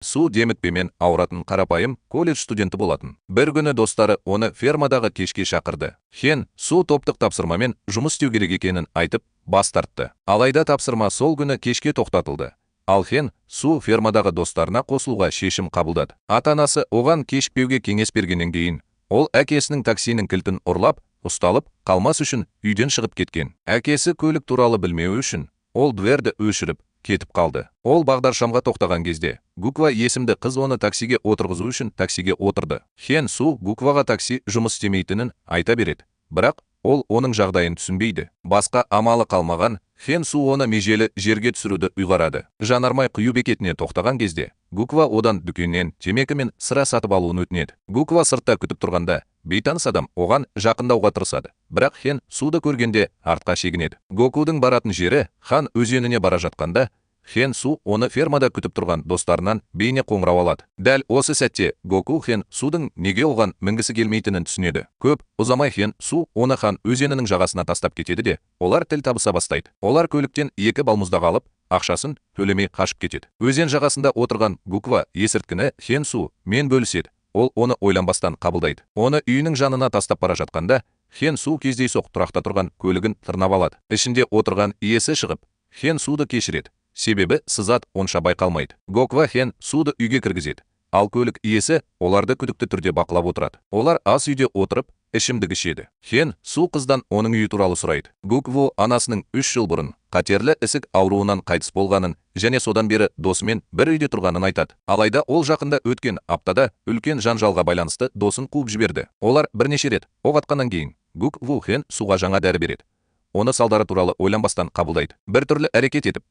Су демікпемен ауыратын қарапайым колледж студенті болатын. Бір күні достары оны фермадағы кешке шақырды. Хен Су топтық тапсырмамен жұмыс істеу керек екенін айтып, бас тартты. Алайда тапсырма сол күні кешке тоқтатылды. Ал Хен Су фермадағы достарына қосылуға шешім қабылдады. Ата-анасы оған кешікпеуге кеңес бергеннен кейін, ол әкесінің таксиінің кілтін ұрлап, ұсталып қалмас үшін үйден шығып кеткен. Әкесі көлік туралы білмеуі үшін ол дверді өшіріп, кетіп қалды. Ол бағдаршамға тоқтаған кезде Гуква есімді қыз оны таксиге отырғызу үшін таксиге отырды. Хен Су Гукваға такси жұмыс істемейтінін айта береді. Бірақ ол оның жағдайын түсінбейді. Басқа амалы қалмаған Хен Су оны межелі жерге түсіруді ұйғарады. Жанармай құю бекетіне тоқтаған кезде Гуква одан дүкеннен темекі мен сыра сатып алуын өтінеді. Гуква сыртта күтіп тұрғанда бейтаныс адам оған жақындауға тырысады. Бірақ Хен Суды көргенде артқа шегінеді. Гокудың баратын жері Хан өзеніне бара жатқанда Хен Су оны фермада күтіп тұрған достарынан бейне қоңырау алады. Дәл осы сәтте Гоку Хен Судың неге оған мінгісі келмейтінін түсінеді. Көп ұзамай Хен Су оны Хан өзенінің жағасына тастап кетеді де, олар тіл табыса бастайды. Олар көліктен екі балмұздақ алып, ақшасын төлемей қашып кетеді. Өзен жағасында отырған Гуква есірткіні Хен Су мен бөліседі. Ол оны ойланбастан қабылдайды. Оны үйінің жанына тастап бара жатқанда Хен Су кездейсоқ тұрақта тұрған көлігін тырнап алады. Ішінде отырған иесі шығып, Хен Суды кешіреді. Себебі сызат онша байқалмайды. Гоква Хен Суды үйге кіргізеді. Ал көлік иесі оларды күдікті түрде бақылап отырады. Олар ас үйде отырып, ішімдік ішеді. Хен Су қыздан оның үйі туралы сұрайды. Гукво анасының 3 жыл бұрын қатерлі ісік ауруынан қайтыс болғанын және содан бері досымен бір үйде тұрғанын айтады. Алайда ол жақында өткен аптада үлкен жанжалға байланысты досын қуып жіберді. Олар бірнеше рет оқ атқаннан кейін Гукво Хен Суға жаңа дәрі береді. Оны салдары туралы ойланбастан қабылдайды. Бір түрлі әрекет етіп,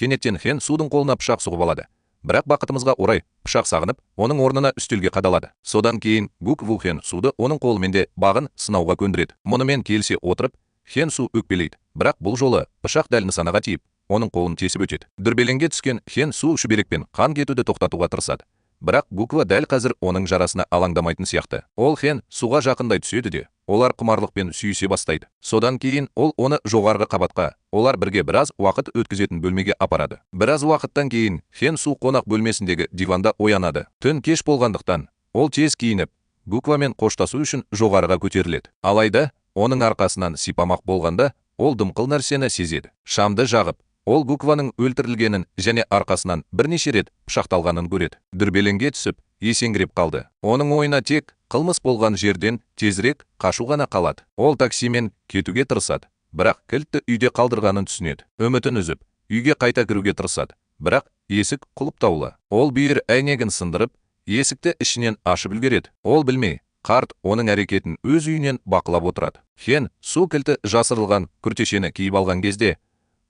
кенеттен Хен Судың қолына пышақ сұғып алады. Бірақ бақытымызға орай пышақ сағынып, оның орнына үстелге қадалады. Содан кейін Гук Ву Хен Суды оның қолымен де бағын сынауға көндіреді. Мұнымен келісе отырып, Хен Су өкпелейді. Бірақ бұл жолы пышақ дәл нысанаға тиіп, оның қолын тесіп өтеді. Дүрбелеңге түскен Хен Су шүберекпен қан кетуді тоқтатуға тырысады. Бірақ Гуква дәл қазір оның жарасына алаңдамайтын сияқты. Ол Хен Суға жақындай түседі де, олар құмарлықпен сүйісе бастайды. Содан кейін ол оны жоғарғы қабатқа, олар бірге біраз уақыт өткізетін бөлмеге апарады. Біраз уақыттан кейін Хен Су қонақ бөлмесіндегі диванда оянады. Түн кеш болғандықтан, ол тез киініп, Гуквамен қоштасу үшін жоғарыға көтеріледі. Алайда, оның арқасынан сипамақ болғанда, ол дымқыл нәрсені сезеді. Шамды жағып, ол Гукваның өлтірілгенін және арқасынан бірнеше рет пышақталғанын көреді. Дүрбелеңге түсіп, есеңгіреп қалды. Оның ойына тек қылмыс болған жерден тезірек қашу ғана қалады. Ол таксимен кетуге тырысады, бірақ кілтті үйде қалдырғанын түсінеді. Үмітін үзіп, үйге қайта кіруге тырысады, бірақ есік құлыптаулы. Ол бүйір әйнегін сындырып, есікті ішінен ашып үлгереді. Ол білмей, қарт оның әрекетін өз үйінен бақылап отырады. Хен Су кілті жасырылған күртешені киіп алған кезде,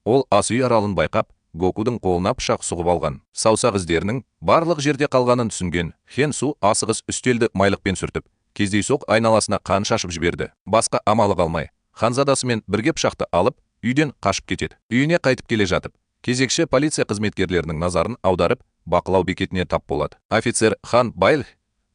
ол ас үй аралын байқап, Гокудың қолына пышақ сұғып алған. Саусақ іздерінің барлық жерде қалғанын түсінген Хен Су асығыс үстелді майлықпен сүртіп, кездейсоқ айналасына қан шашып жіберді. Басқа амалы қалмай, ханзадасымен бірге пышақты алып, үйден қашып кетеді. Үйіне қайтып келе жатып, кезекші полиция қызметкерлерінің назарын аударып, бақылау бекетіне тап болады. Офицер Хан Байль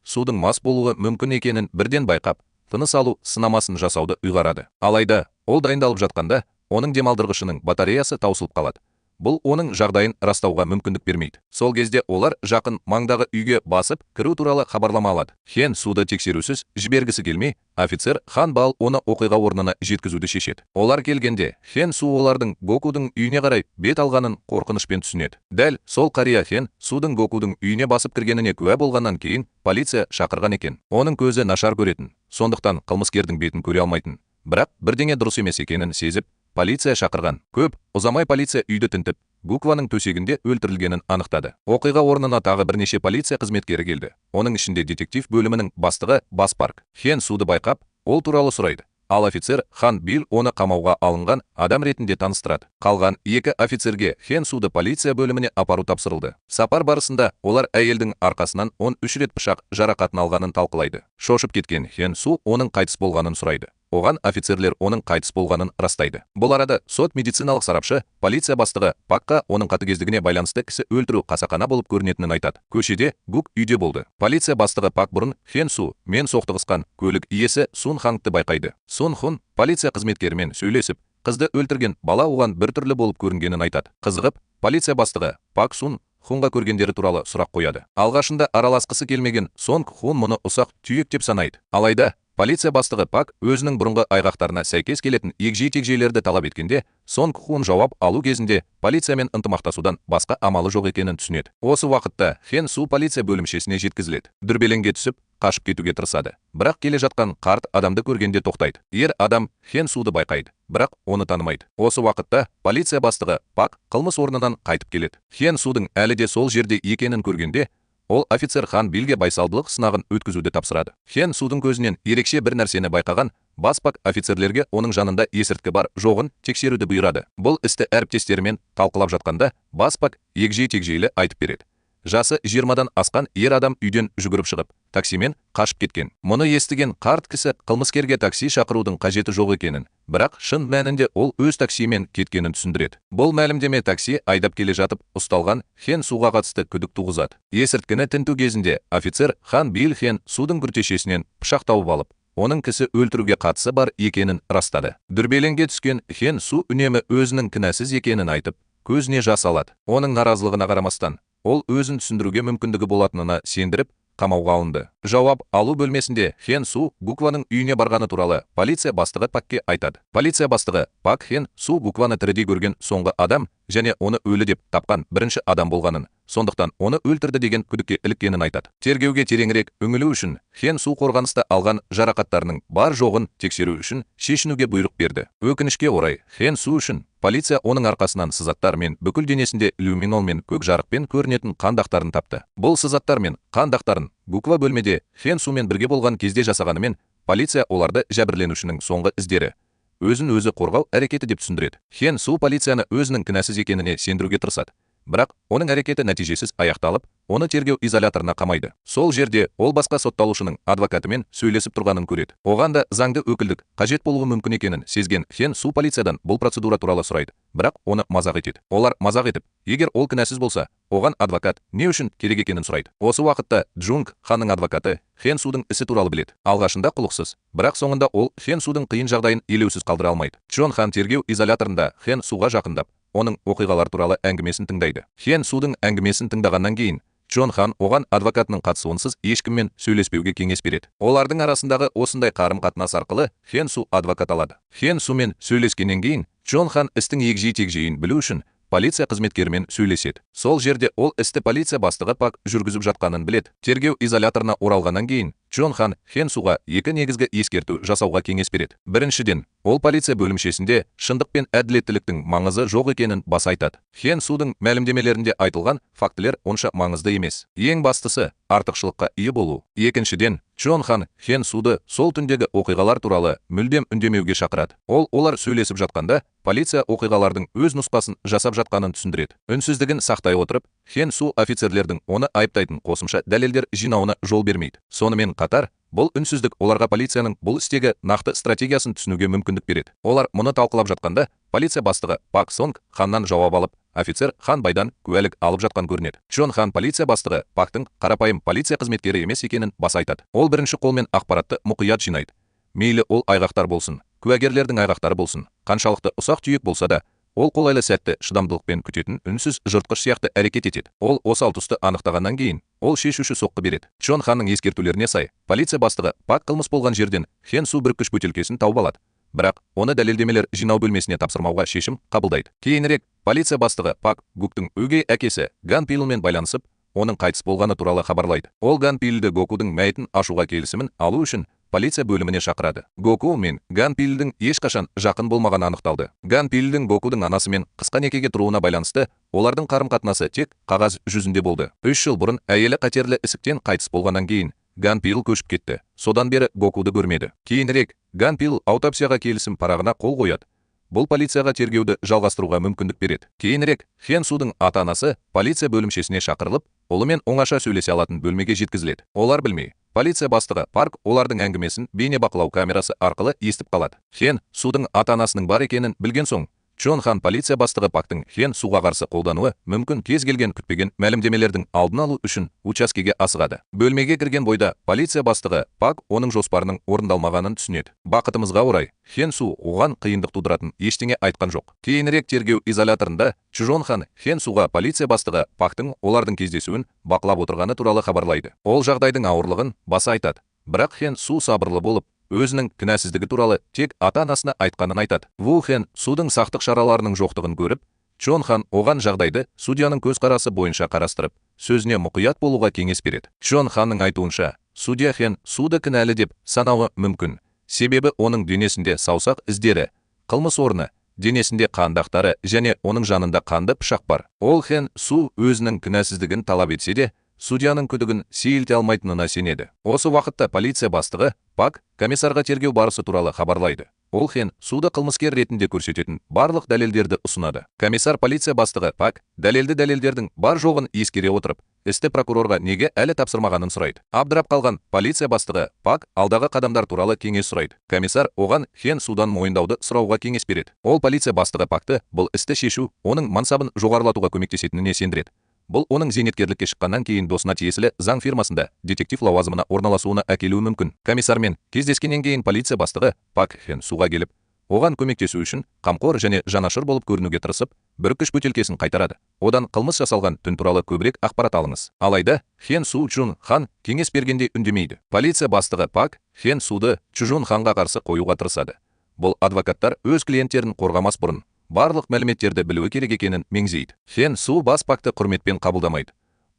Судың мас болуы мүмкін екенін бірден байқап, тыныс алу сынамасын жасауды ұйғарады. Алайда, ол дайындалып жатқанда, оның демалдырғышының батареясы таусылып қалады. Бұл оның жағдайын растауға мүмкіндік бермейді. Сол кезде олар жақын маңдағы үйге басып кіру туралы хабарлама алады. Хен Суды тексерусіз жібергісі келмей, офицер Хан Бал оны оқиға орнына жеткізуді шешеді. Олар келгенде Хен Су олардың Гокудың үйіне қарай бет алғанын қорқынышпен түсінеді. Дәл сол қария Хен Судың Гокудың үйіне басып кіргеніне куә болғаннан кейін полиция шақырған екен. Оның көзі нашар көретін, сондықтан қылмыскердің бетін көре алмайтын. Бірақ бірдеңе дұрыс емес екенін сезіп, полиция шақырған. Көп ұзамай полиция үйді тінтіп, Гукваның төсегінде өлтірілгенін анықтады. Оқиға орнына тағы бірнеше полиция қызметкері келді. Оның ішінде детектив бөлімінің бастығы Бас Парк. Хен Суды байқап, ол туралы сұрайды. Ал офицер Хан Бил оны қамауға алынған адам ретінде таныстырады. Қалған екі офицерге Хен Суды полиция бөліміне апару тапсырылды. Сапар барысында олар әйелдің арқасынан 13 рет пышақ жарақатын алғанын талқылайды. Шошып кеткен Хен Су оның қайтыс болғанын сұрайды. Оған офицерлер оның қайтыс болғанын растайды. Бұл арада сот медициналық сарапшы полиция бастығы Пакқа оның қатыгездігіне байланысты кісі өлтіру қасақана болып көрінетінін айтады. Көшеде Гук үйде болды. Полиция бастығы Пак бұрын Хен Су мен соқтығысқан көлік иесі Сун Хангты байқайды. Сун Хун полиция қызметкерімен сөйлесіп, қызды өлтірген бала оған біртүрлі болып көрінгенін айтады. Қызығып, полиция бастығы Пак Сун Хунға көргендері туралы сұрақ қояды. Алғашында араласқысы келмеген Сонг Хун мұны ұсақ түйек деп санайды. Алайда полиция бастығы Пак өзінің бұрынғы айғақтарына сәйкес келетін егжей-тегжейлерді талап еткенде, Сонг Хун жауап алу кезінде полициямен ынтымақтасудан басқа амалы жоқ екенін түсінеді. Осы уақытта Хен Су полиция бөлімшесіне жеткізіледі. Дүрбелеңге түсіп, қашып кетуге тырысады. Бірақ келе жатқан қарт адамды көргенде тоқтайды. Ер адам Хен Суды байқайды, бірақ оны танымайды. Осы уақытта полиция бастығы Пак қылмыс орнынан қайтып келеді. Хен Судың әлі де сол жерде екенін көргенде, ол офицер Хан Билге байсалдылық сынағын өткізуді тапсырады. Хен Судың көзінен ерекше бір нәрсені байқаған бас Пак офицерлерге оның жанында есірткі бар жоғын тексеруді бұйырады. Бұл істі әріптестерімен талқылап жатқанда бас Пак егжей-тегжейлі айтып береді. Жасы 20-дан асқан ер адам үйден жүгіріп шығып, таксимен қашып кеткен. Мұны естіген қарт кісі қылмыскерге такси шақырудың қажеті жоқ екенін, бірақ шын мәнінде ол өз таксимен кеткенін түсіндіреді. Бұл мәлімдеме такси айдап келе жатып ұсталған Хен Суға қатысты күдік туғызады. Есірткіні тінту кезінде офицер Хан Бил Хен Судың күртешесінен пышақ тауып алып, оның кісі өлтіруге қатысы бар екенін растады. Дүрбелеңге түскен Хен Су үнемі өзінің кінәсіз екенін айтып, көзіне жас алады. Оның наразылығына қарамастан, ол өзін түсіндіруге мүмкіндігі болатынына сендіріп, қамауға алынды. Жауап алу бөлмесінде Хен Су Гукваның үйіне барғаны туралы полиция бастығы Пакке айтады. Полиция бастығы Пак Хен Су Гукваны тірідей көрген соңғы адам және оны өлі деп тапқан бірінші адам болғанын, сондықтан оны өлтірді деген күдікке іліккенін айтады. Тергеуге тереңірек үңілу үшін Хен Су қорғаныста алған жарақаттарының бар жоғын тексеру үшін шешінуге бұйрық берді. Өкінішке орай, Хен Су үшін полиция оның арқасынан сызаттар мен бүкіл денесінде люминол мен көк жарықпен көрінетін қан дақтарын тапты. Бұл сызаттар мен қан дақтарын Гуква бөлмеде Хен Сумен бірге болған кезде жасағанымен, полиция оларды жәбірленушінің соңғы іздері, өзін өзі қорғау әрекеті деп түсіндіреді. Хен Су полицияны өзінің кінәсіз екеніне сендіруге тырысады. Бірақ оның әрекеті нәтижесіз аяқталып, оны тергеу изоляторына қамайды. Сол жерде ол басқа сотталушының адвокатымен сөйлесіп тұрғанын көреді. Оған да заңды өкілдік қажет болуы мүмкін екенін сезген Хен Су полициядан бұл процедура туралы сұрайды, бірақ оны мазақ етеді. Олар мазақ етіп, егер ол кінәсіз болса, оған адвокат не үшін керек екенін сұрайды. Осы уақытта Джунг Ханның адвокаты Хен Судың ісі туралы біледі. Алғашында құлықсыз, бірақ соңында ол Хен Судың қиын жағдайын елеусіз қалдыра алмайды. Чон Хан тергеу изоляторында Хен Суға жақындап, оның оқиғалар туралы әңгімесін тыңдайды. Хен Судың әңгімесін тыңдағаннан кейін Чон Хан оған адвокатының қатысуынсыз ешкіммен сөйлеспеуге кеңес береді. Олардың арасындағы осындай қарым-қатынас арқылы Хен Су адвокат алады. Хен Сумен сөйлескеннен кейін Чон Хан істің егжей-тегжейін білу үшін полиция қызметкерімен сөйлеседі. Сол жерде ол істі полиция бастығы Пак жүргізіп жатқанын біледі. Тергеу изоляторына оралғаннан кейін Чон Хан Хен Суға екі негізгі ескерту жасауға кеңес береді. Біріншіден, ол полиция бөлімшесінде шындық пен әділеттіліктің маңызы жоқ екенін баса айтады. Хен Судың мәлімдемелерінде айтылған фактілер онша маңызды емес. Ең бастысы артықшылыққа ие болу. Екіншіден, Чон Хан Хен Суды сол түндегі оқиғалар туралы мүлдем үндемеуге шақырады. Ол олар сөйлесіп жатқанда полиция оқиғалардың өз нұсқасын жасап жатқанын түсіндіреді. Үнсіздігін сақтай отырып, Хен Су офицерлердің оны айыптайтын қосымша дәлелдер жинауына жол бермейді. Сонымен қатар, бұл үнсіздік оларға полицияның бұл істегі нақты стратегиясын түсінуге мүмкіндік береді. Олар мұны талқылап жатқанда, полиция бастығы Пак Сонг Ханнан жауап алып, офицер Хан Байдан куәлік алып жатқан көрінеді. Чон Хан полиция бастығы Пактың қарапайым полиция қызметкері емес екенін баса айтады. Ол бірінші қолмен ақпаратты мұқият жинайды. Мейлі ол айғақтар болсын, куәгерлердің айғақтары болсын, қаншалықты ұсақ түйек болса да, ол қолайлы сәтті шыдамдылықпен күтетін үнсіз жыртқыш сияқты әрекет етеді. Ол осал тұсты анықтағаннан кейін, ол шешуші соққы береді. Чон Ханның ескертулеріне сай, полиция бастығы Пак қылмыс болған жерден Хен Су бүріккіш бөтелкесін тауып алады. Бірақ оны дәлелдемелер жинау бөлмесіне тапсырмауға шешім қабылдайды. Кейінірек полиция бастығы Пак Гуктың өгей әкесі Ган Пилмен байланысып, оның қайтыс болғаны туралы хабарлайды. Ол Ган Пилді Гокудың мәйітін ашуға келісімін алу үшін полиция бөліміне шақырады. Гоку мен Ган Пилдің ешқашан жақын болмағаны анықталды. Ган Пилдің Гокудың анасымен қысқа некеге тұруына байланысты олардың қарым-қатынасы тек қағаз жүзінде болды. 3 жыл бұрын әйелі қатерлі ісіктен қайтыс болғаннан кейін Ган Пил көшіп кетті. Содан бері Гокуды көрмеді. Кейінірек Ган Пил аутопсияға келісім парағына қол қояды. Бұл полицияға тергеуді жалғастыруға мүмкіндік береді. Кейінірек Хен Судың ата-анасы полиция бөлімшесіне шақырылып, ұлымен оңаша сөйлесе алатын бөлмеге жеткізіледі. Олар білмей, полиция бастығы Парк олардың әңгімесін бейнебақылау камерасы арқылы естіп қалады. Хен Судың ата-анасының бар екенін білген соң, Чон Хан полиция бастығы Пактың Хен Суға қарсы қолдануы мүмкін кез келген күтпеген мәлімдемелердің алдын алу үшін учаскеге асығады. Бөлмеге кірген бойда полиция бастығы Пак оның жоспарының орындалмағанын түсінеді. Бақытымызға орай, Хен Су оған қиындық тудыратын ештеңе айтқан жоқ. Кейінірек тергеу изоляторында Чжон Хан Хен Суға полиция бастығы Пактың олардың кездесуін бақылап отырғаны туралы хабарлайды. Ол жағдайдың ауырлығын баса айтады. Бірақ Хен Су сабырлы болып, өзінің кінәсіздігі туралы тек ата-анасына айтқанын айтады. Ву Хен Судың сақтық шараларының жоқтығын көріп, Чон Хан оған жағдайды судьяның көзқарасы бойынша қарастырып, сөзіне мұқият болуға кеңес береді. Чон Ханның айтуынша, судья Хен Суды кінәлі деп санауы мүмкін. Себебі оның денесінде саусақ іздері, қылмыс орны, денесінде қан дақтары және оның жанында қанды пышақ бар. Ол Хен Су өзінің кінәсіздігін талап етсе де, судьяның күдігін сейілте алмайтынына сенеді. Осы уақытта полиция бастығы Пак комиссарға тергеу барысы туралы хабарлайды. Ол Хен Суды қылмыскер ретінде көрсететін барлық дәлелдерді ұсынады. Комиссар полиция бастығы Пак дәлелді дәлелдердің бар жоғын ескере отырып, істі прокурорға неге әлі тапсырмағанын сұрайды. Абдырап қалған полиция бастығы Пак алдағы қадамдар туралы кеңес сұрайды. Комиссар оған Хен Судан мойындауды сұрауға кеңес береді. Ол полиция бастығы Пакты бұл істі шешу оның мансабын жоғарылатуға көмектесетініне сендіреді. Бұл оның зейнеткерлікке шыққаннан кейін досына тиесілі заң фирмасында детектив лауазымына орналасуына әкелуі мүмкін. Комиссармен кездескеннен кейін полиция бастығы Пак Хен Суға келіп, оған көмектесу үшін қамқор және жанашыр болып көрінуге тырысып, бүріккіш бөтелкесін қайтарады. Одан қылмыс жасалған түн туралы көбірек ақпарат алыңыз. Алайда Хен Су Чжун Хан кеңес бергендей үндемейді. Полиция бастығы Пак Хен Суды Чжун Ханға қарсы қоюға тырысады. Бұл адвокаттар өз клиенттерін қорғамас бұрын барлық мәліметтерді білуі керек екенін меңзейді. Хен Су бас Пакты құрметпен қабылдамайды.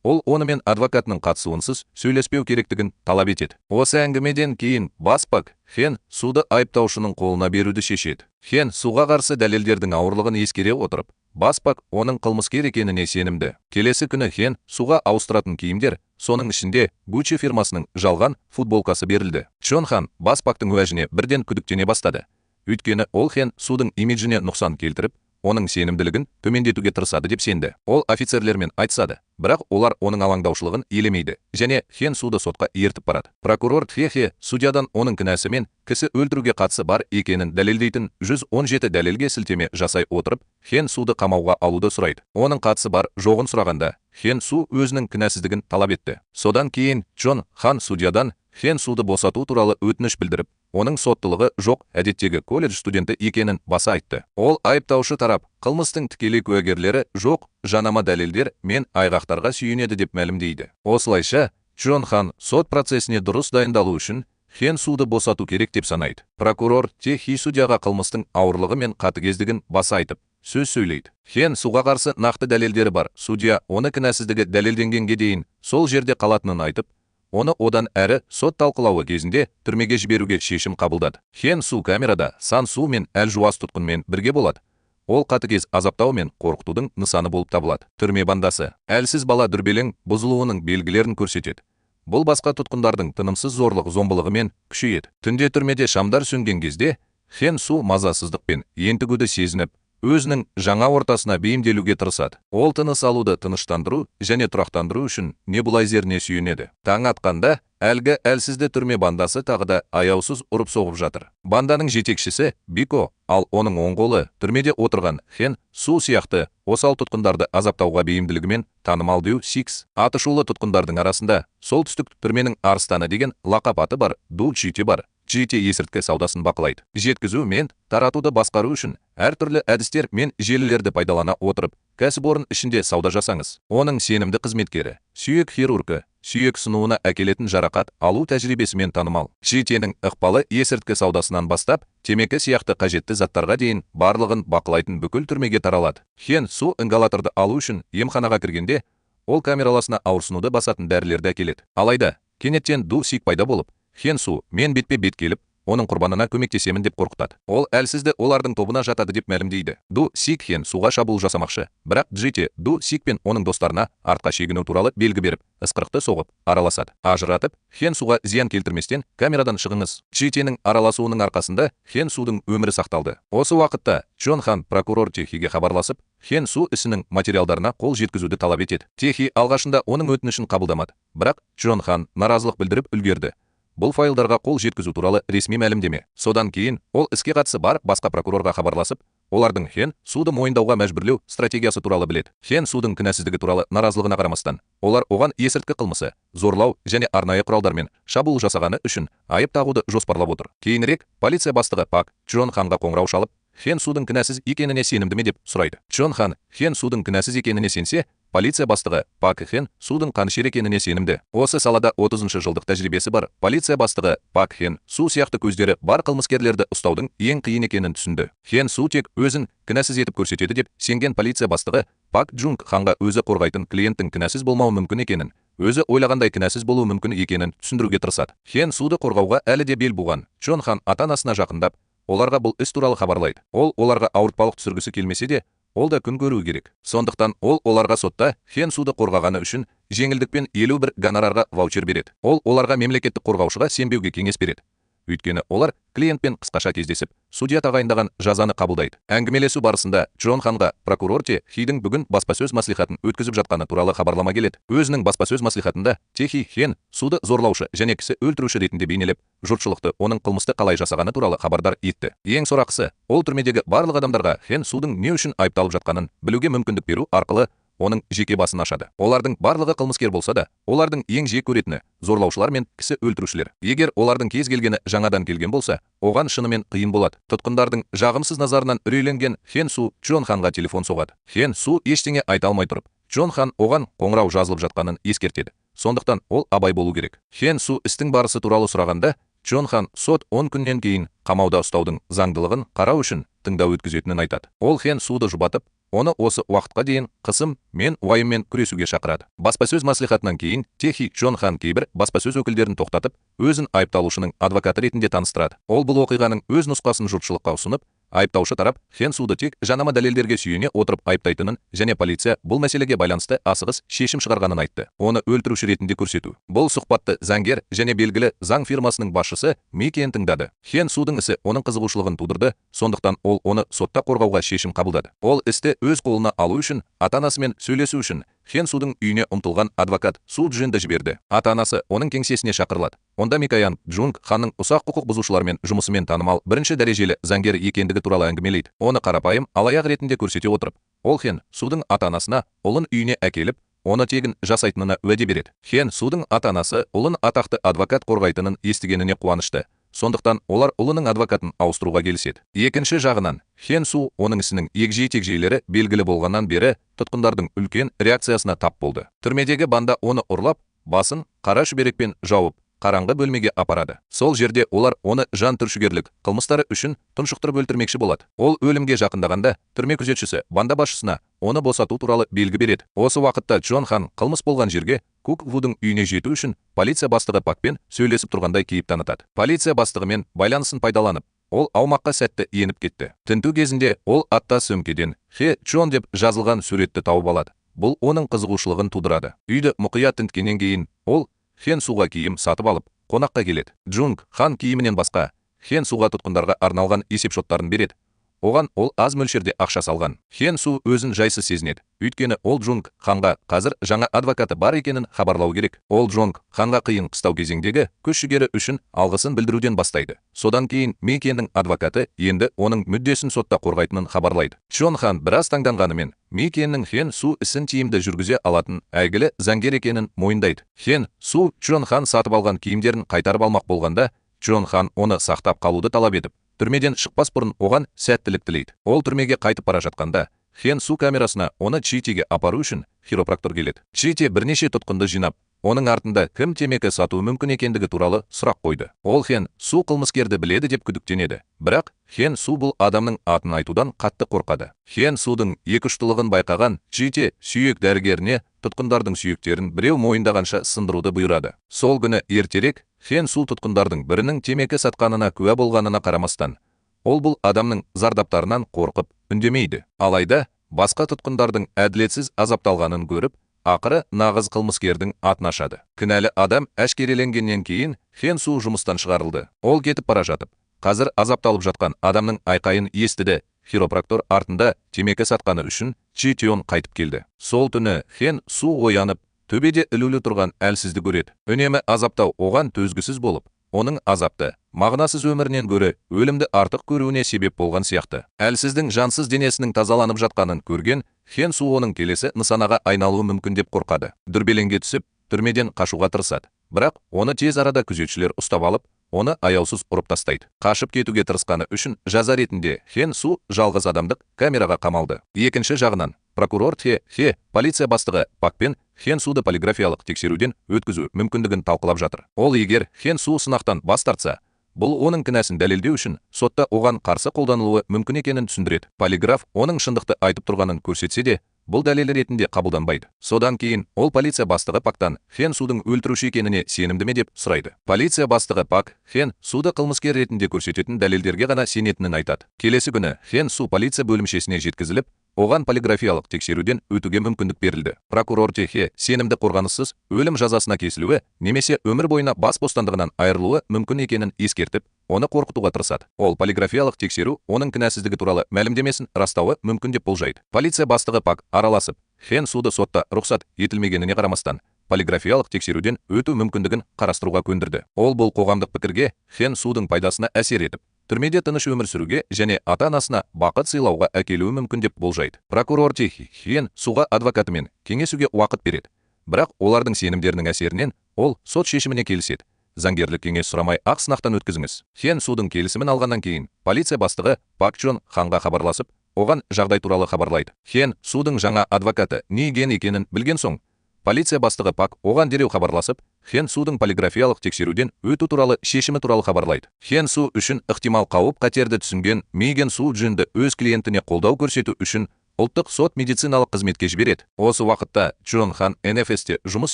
Ол онымен адвокатының қатысуынсыз сөйлеспеу керектігін талап етеді. Осы әңгімеден кейін бас Пак Хен Суды айыптаушының қолына беруді шешеді. Хен Суға қарсы дәлелдердің ауырлығын ескере отырып, бас Пак оның қылмыскер екеніне сенімді. Келесі күні Хен Суға ауыстыратын киімдер, соның ішінде Gucci фирмасының жалған футболкасы берілді. Чон Хан бас Пактың уәжіне бірден күдіктене бастады. Өйткені ол Хен Судың имиджіне нұқсан келтіріп, оның сенімділігін төмендетуге тырысады деп сенді. Ол офицерлермен айтысады, бірақ олар оның алаңдаушылығын елемейді және Хен Суды сотқа ертіп барады. Прокурор Тхехе судьядан оның кінәсі мен кісі өлтіруге қатысы бар екенін дәлелдейтін 117 дәлелге сілтеме жасай отырып, Хен Суды қамауға алуды сұрайды. Оның қатысы бар жоғын сұрағанда, Хен Су өзінің кінәсіздігін талап етті. Содан кейін Чон Хан судьядан Хен Суды босату туралы өтініш білдіріп, оның соттылығы жоқ әдеттегі колледж студенті екенін баса айтты. Ол айыптаушы тарап, қылмыстың тікелей куәгерлері жоқ, жанама дәлелдер мен айғақтарға сүйенеді деп мәлімдейді. Осылайша, Чон Хан сот процесіне дұрыс дайындалу үшін Хен Суды босату керек деп санайды. Прокурор Техи судьяға қылмыстың ауырлығы мен қатыгездігін баса айтып, сөз сөйлейді. Хен Суға қарсы нақты дәлелдері бар. Судья оны кінәсіздігі дәлелденгенге дейін сол жерде қалатынын айтып, оны одан әрі сот талқылауы кезінде түрмеге жіберуге шешім қабылдады. Хен Су камерада Сан Су мен әлжуаз тұтқынмен бірге болады. Ол қатыгез азаптау мен қорқытудың нысаны болып табылады. Түрме бандасы әлсіз бала дүрбелең бұзылуының белгілерін көрсетеді. Бұл басқа тұтқындардың тынымсыз зорлық зомбылығымен күшейеді. Түнде түрмеде шамдар сөнген кезде Хен Су мазасыздықпен ентігуді сезініп, өзінің жаңа ортасына бейімделуге тырысады. Ол тыныс алуды тыныштандыру және тұрақтандыру үшін небулайзеріне сүйенеді. Таң атқанда әлгі әлсізді түрме бандасы тағы да аяусыз ұрып-соғып жатыр. Банданың жетекшісі Бико, ал оның оң қолы түрмеде отырған Хен Су сияқты осал тұтқындарды азаптауға бейімділігімен танымал Дю Сикс. Атышулы тұтқындардың арасында солтүстік түрменің арыстаны деген лақап аты бар Ду Чите бар. Чите есірткі саудасын бақылайды. Жеткізу мен таратуды басқару үшін әртүрлі әдістер мен желілерді пайдалана отырып, кәсіпорын ішінде сауда жасаңыз. Оның сенімді қызметкері, сүйек хирургі, сүйек сынуына әкелетін жарақат алу тәжірибесімен танымал. Читенің ықпалы есірткі саудасынан бастап, темекі сияқты қажетті заттарға дейін барлығын бақылайтын бүкіл түрмеге таралады. Хен Су ингалаторды алу үшін емханаға кіргенде, ол камераласына ауырсынуды басатын дәрілерді әкеледі. Алайда, кенеттен Ду Сик пайда болып, Хен Су мен бетпе-бет келіп, оның құрбанына көмектесемін деп қорқытады. Ол әлсізді олардың тобына жатады деп мәлімдейді. Ду Сик Хен Суға шабуыл жасамақшы, бірақ Джите Ду Сик пен оның достарына артқа шегіну туралы белгі беріп, ысқырықты соғып, араласады. Ажыратып, Хен Суға зиян келтірместен камерадан шығыңыз. Джитенің араласуының арқасында Хен Судың өмірі сақталды. Осы уақытта Чон Хан прокурор Техиге хабарласып, Хен Су ісінің материалдарына қол жеткізуді талап етеді. Техи алғашында оның өтінішін қабылдамады, бірақ Чон Хан наразылық білдіріп үлгерді. Бұл файлдарға қол жеткізу туралы ресми мәлімдеме. Содан кейін ол іске қатысы бар басқа прокурорға хабарласып, олардың Хен Суды мойындауға мәжбүрлеу стратегиясы туралы біледі. Хен Судың кінәсіздігі туралы наразылығына қарамастан, олар оған есірткі қылмысы, зорлау және арнайы құралдармен шабуыл жасағаны үшін айып тағуды жоспарлап отыр. Кейінірек полиция бастығы Пак Чжон Ханға қоңырау шалып, Хен Судың кінәсіз екеніне сенімді ме деп сұрайды. Чжон Хан Хен Судың кінәсіз екеніне сенсе, полиция бастығы Пак Хен Судың қанішер екеніне сенімді. Осы салада 30 жылдық тәжірибесі бар полиция бастығы Пак Хен Су сияқты көздері бар қылмыскерлерді ұстаудың ең қиын екенін түсінді. Хен Су тек өзін кінәсіз етіп көрсетеді деп сенген полиция бастығы Пак Джунг Ханға өзі қорғайтын клиенттің кінәсіз болмауы мүмкін екенін, өзі ойлағандай кінәсіз болуы мүмкін екенін түсіндіруге тырысады. Хен Суды қорғауға әлі де бел буған Чжон Хан ата-анасына жақындап, оларға бұл іс туралы хабарлайды. Ол оларға ауыртпалық түсіргісі келмесе де, ол да күн көруі керек. Сондықтан ол оларға сотта Хен Суды қорғағаны үшін жеңілдікпен 51 гонорарға ваучер береді. Ол оларға мемлекеттік қорғаушыға сенбеуге кеңес береді. Өйткені олар клиентпен қысқаша кездесіп, судья тағайындаған жазаны қабылдайды. Әңгімелесу барысында Чжон Ханға прокурор Те Хидің бүгін баспасөз мәслихатын өткізіп жатқаны туралы хабарлама келеді. Өзінің баспасөз мәслихатында Те Хи Хен Суды зорлаушы және кісі өлтіруші ретінде бейнелеп, жұртшылықты оның қылмысты қалай жасағаны туралы хабардар етті. Ең сорақысы, ол түрмедегі барлық адамдарға Хен Судың не үшін айыпталып жатқанын білуге мүмкіндік беру арқылы оның жеке басын ашады. Олардың барлығы қылмыскер болса да, олардың ең жек көретіні зорлаушылар мен кісі өлтірушілер. Егер олардың кез келгені жаңадан келген болса, оған шынымен қиын болады. Тұтқындардың жағымсыз назарынан үрейленген Хен Су Чжон Ханға телефон соғады. Хен Су ештеңе айта алмай тұрып, Чжон Хан оған қоңырау жазылып жатқанын ескертеді. Сондықтан ол абай болу керек. Хен Су істің барысы туралы сұрағанда, Чжон Хан сот 10 күннен кейін қамауда ұстаудың заңдылығын қарау үшін тыңдау өткізетінін айтады. Ол Хен Суды жұбатып, оны осы уақытқа дейін қысым мен уайыммен күресуге шақырады. Баспасөз мәслихатынан кейін Те Хи Чжон Хан кейбір баспасөз өкілдерін тоқтатып, өзін айыпталушының адвокаты ретінде таныстырады. Ол бұл оқиғаның өз нұсқасын жұртшылыққа ұсынып, айыптаушы тарап Хен Суды тек жанама дәлелдерге сүйене отырып айыптайтынын және полиция бұл мәселеге байланысты асығыс шешім шығарғанын айтты. Оны өлтіруші ретінде көрсету. Бұл сұхбатты заңгер және белгілі заң фирмасының басшысы Микен тыңдады. Хен Судың ісі оның қызығушылығын тудырды, сондықтан ол оны сотта қорғауға шешім қабылдады. Ол істі өз қолына алу үшін, ата-анасымен сөйлесу үшін Хен Судың үйіне ұмтылған адвокат Су Джинді жіберді. Ата-анасы оның кеңсесіне шақырылады. Онда Микаян Джунг Ханның ұсақ құқық бұзушылармен жұмысымен танымал бірінші дәрежелі заңгер екендігі туралы әңгімелейді. Оны қарапайым алаяқ ретінде көрсете отырып, ол Хен Судың ата-анасына ұлын үйіне әкеліп, оны тегін жасайтынына уәде береді. Хен Судың ата-анасы ұлын атақты адвокат қорғайтынын естігеніне қуанышты. Сондықтан олар ұлының адвокатын ауыстыруға келіседі. Екінші жағынан, Хен Су оның ісінің егжей-тегжейлері белгілі болғаннан бері тұтқындардың үлкен реакциясына тап болды. Түрмедегі банда оны ұрлап, басын қара шүберекпен жауып, қараңғы бөлмеге апарады. Сол жерде олар оны жан түршігерлік қылмыстары үшін тұншықтырып өлтірмекші болады. Ол өлімге жақындағанда түрме күзетшісі банда басшысына оны босату туралы белгі береді. Осы уақытта Чжон Хан қылмыс болған жерге Кук Вудың үйіне жету үшін полиция бастығы Пакпен сөйлесіп тұрғандай кейіп танытады. Полиция бастығымен байланысын пайдаланып, ол аумаққа сәтті еніп кетті. Тінту кезінде ол атта сөмкеден Хе Чжон деп жазылған суретті тауып алады. Бұл оның қызығушылығын тудырады. Үйді мұқият тінткеннен кейін ол Хен Суға киім сатып алып, қонаққа келеді. Джунг Хан киімінен басқа Хен Суға тұтқындарға арналған есепшоттарын береді. Оған ол аз мөлшерде ақша салған. Хен Су өзін жайсыз сезінеді. Өйткені ол Джунг Ханға қазір жаңа адвокаты бар екенін хабарлау керек. Ол Джунг Ханға қиын қыстау кезеңдегі күш-жігері үшін алғысын білдіруден бастайды. Содан кейін Микеннің адвокаты енді оның мүддесін сотта қорғайтынын хабарлайды. Чжон Хан біраз таңданғанымен Микеннің Хен Су ісін тиімді жүргізе алатын әйгілі заңгер екенін мойындайды. Хен Су Чжон Хан сатып алған киімдерін қайтарып алмақ болғанда, Чжон Хан оны сақтап қалуды талап етіп, түрмеден шықпас бұрын оған сәттілік тілейді. Ол түрмеге қайтып бара жатқанда, Хен Су камерасына оны Читеге апару үшін хиропрактор келеді. Чите бірнеше тұтқынды жинап, оның артында кім темекі сатуы мүмкін екендігі туралы сұрақ қойды. Ол Хен Су қылмыскерді біледі деп күдіктенеді. Бірақ Хен Су бұл адамның атын айтудан қатты қорқады. Хен Судың екіұштылығын байқаған Чите сүйек дәрігеріне тұтқындардың сүйектерін біреу мойындағанша сындыруды бұйырады. Сол күні ертерек Хен Су тұтқындардың бірінің темекі сатқанына куә болғанына қарамастан, ол бұл адамның зардаптарынан қорқып үндемейді. Алайда басқа тұтқындардың әділетсіз азапталғанын көріп, ақыры нағыз қылмыскердің атын ашады. Кінәлі адам әшкереленгеннен кейін Хен Су жұмыстан шығарылды. Ол кетіп бара жатып, қазір азапталып жатқан адамның айқайын естіді. Хиропрактор артында темекі сатқаны үшін Чи Тион қайтып келді. Сол түні Хен Су оянып, төбеде ілулі тұрған әлсізді көреді. Үнемі азаптау оған төзгісіз болып, оның азапты, мағынасыз өмірінен гөрі өлімді артық көруіне себеп болған сияқты. Әлсіздің жансыз денесінің тазаланып жатқанын көрген Хен Су оның келесі нысанаға айналуы мүмкін деп қорқады. Дүрбелеңге түсіп, түрмеден қашуға тырысады. Бірақ оны тез арада күзетшілер ұстап алып, оны аяусыз ұрып тастайды. Қашып кетуге тырысқаны үшін жаза ретінде Хен Су жалғыз адамдық камераға қамалды. Екінші жағынан, прокурор Тхе Хе полиция бастығы Пакпен Хен Суды полиграфиялық тексеруден өткізу мүмкіндігін талқылап жатыр. Ол егер Хен Су сынақтан бас тартса, бұл оның кінәсін дәлелдеу үшін сотта оған қарсы қолданылуы мүмкін екенін түсіндіреді. Полиграф оның шындықты айтып тұрғанын көрсетсе де, бұл дәлел ретінде қабылданбайды. Содан кейін ол полиция бастығы Пактан Хен Судың өлтіруші екеніне сенімді ме деп сұрайды. Полиция бастығы Пак Хен Суды қылмыскер ретінде көрсететін дәлелдерге ғана сенетінін айтады. Келесі күні Хен Су полиция бөлімшесіне жеткізіліп, оған полиграфиялық тексеруден өтуге мүмкіндік берілді. Прокурор Техе сенімді қорғаныссыз өлім жазасына кесілуі немесе өмір бойына бас бостандығынан айырылуы мүмкін екенін ескертіп, оны қорқытуға тырысады. Ол полиграфиялық тексеру оның кінәсіздігі туралы мәлімдемесін растауы мүмкін деп болжайды. Полиция бастығы Пак араласып, Хен Суды сотта рұқсат етілмегеніне қарамастан полиграфиялық тексеруден өту мүмкіндігін қарастыруға көндірді. Ол бұл қоғамдық пікірге Хен Судың пайдасына әсер етіп, түрмеде тыныш өмір сүруге және ата-анасына бақыт сыйлауға әкелуі мүмкін деп болжайды. Прокурор Техи Хен Суға адвокатымен кеңесуге уақыт береді. Бірақ олардың сенімдерінің әсерінен ол сот шешіміне келіседі. Заңгерлік кеңес сұрамай ақ сынақтан өткізіңіз. Хен Судың келісімін алғаннан кейін полиция бастығы Пак Чон Ханға хабарласып, оған жағдай туралы хабарлайды. Хен Судың жаңа адвокаты Ни Ген екенін білген соң, полиция бастығы Пак оған дереу хабарласып, Хен Судың полиграфиялық тексеруден өту туралы шешімі туралы хабарлайды. Хен Су үшін ықтимал қауіп қатерді түсінген Миген Су Джинді өз клиентіне қолдау көрсету үшін ұлттық сот медициналық қызметке жібереді. Осы уақытта Чжон Хан НФС-те жұмыс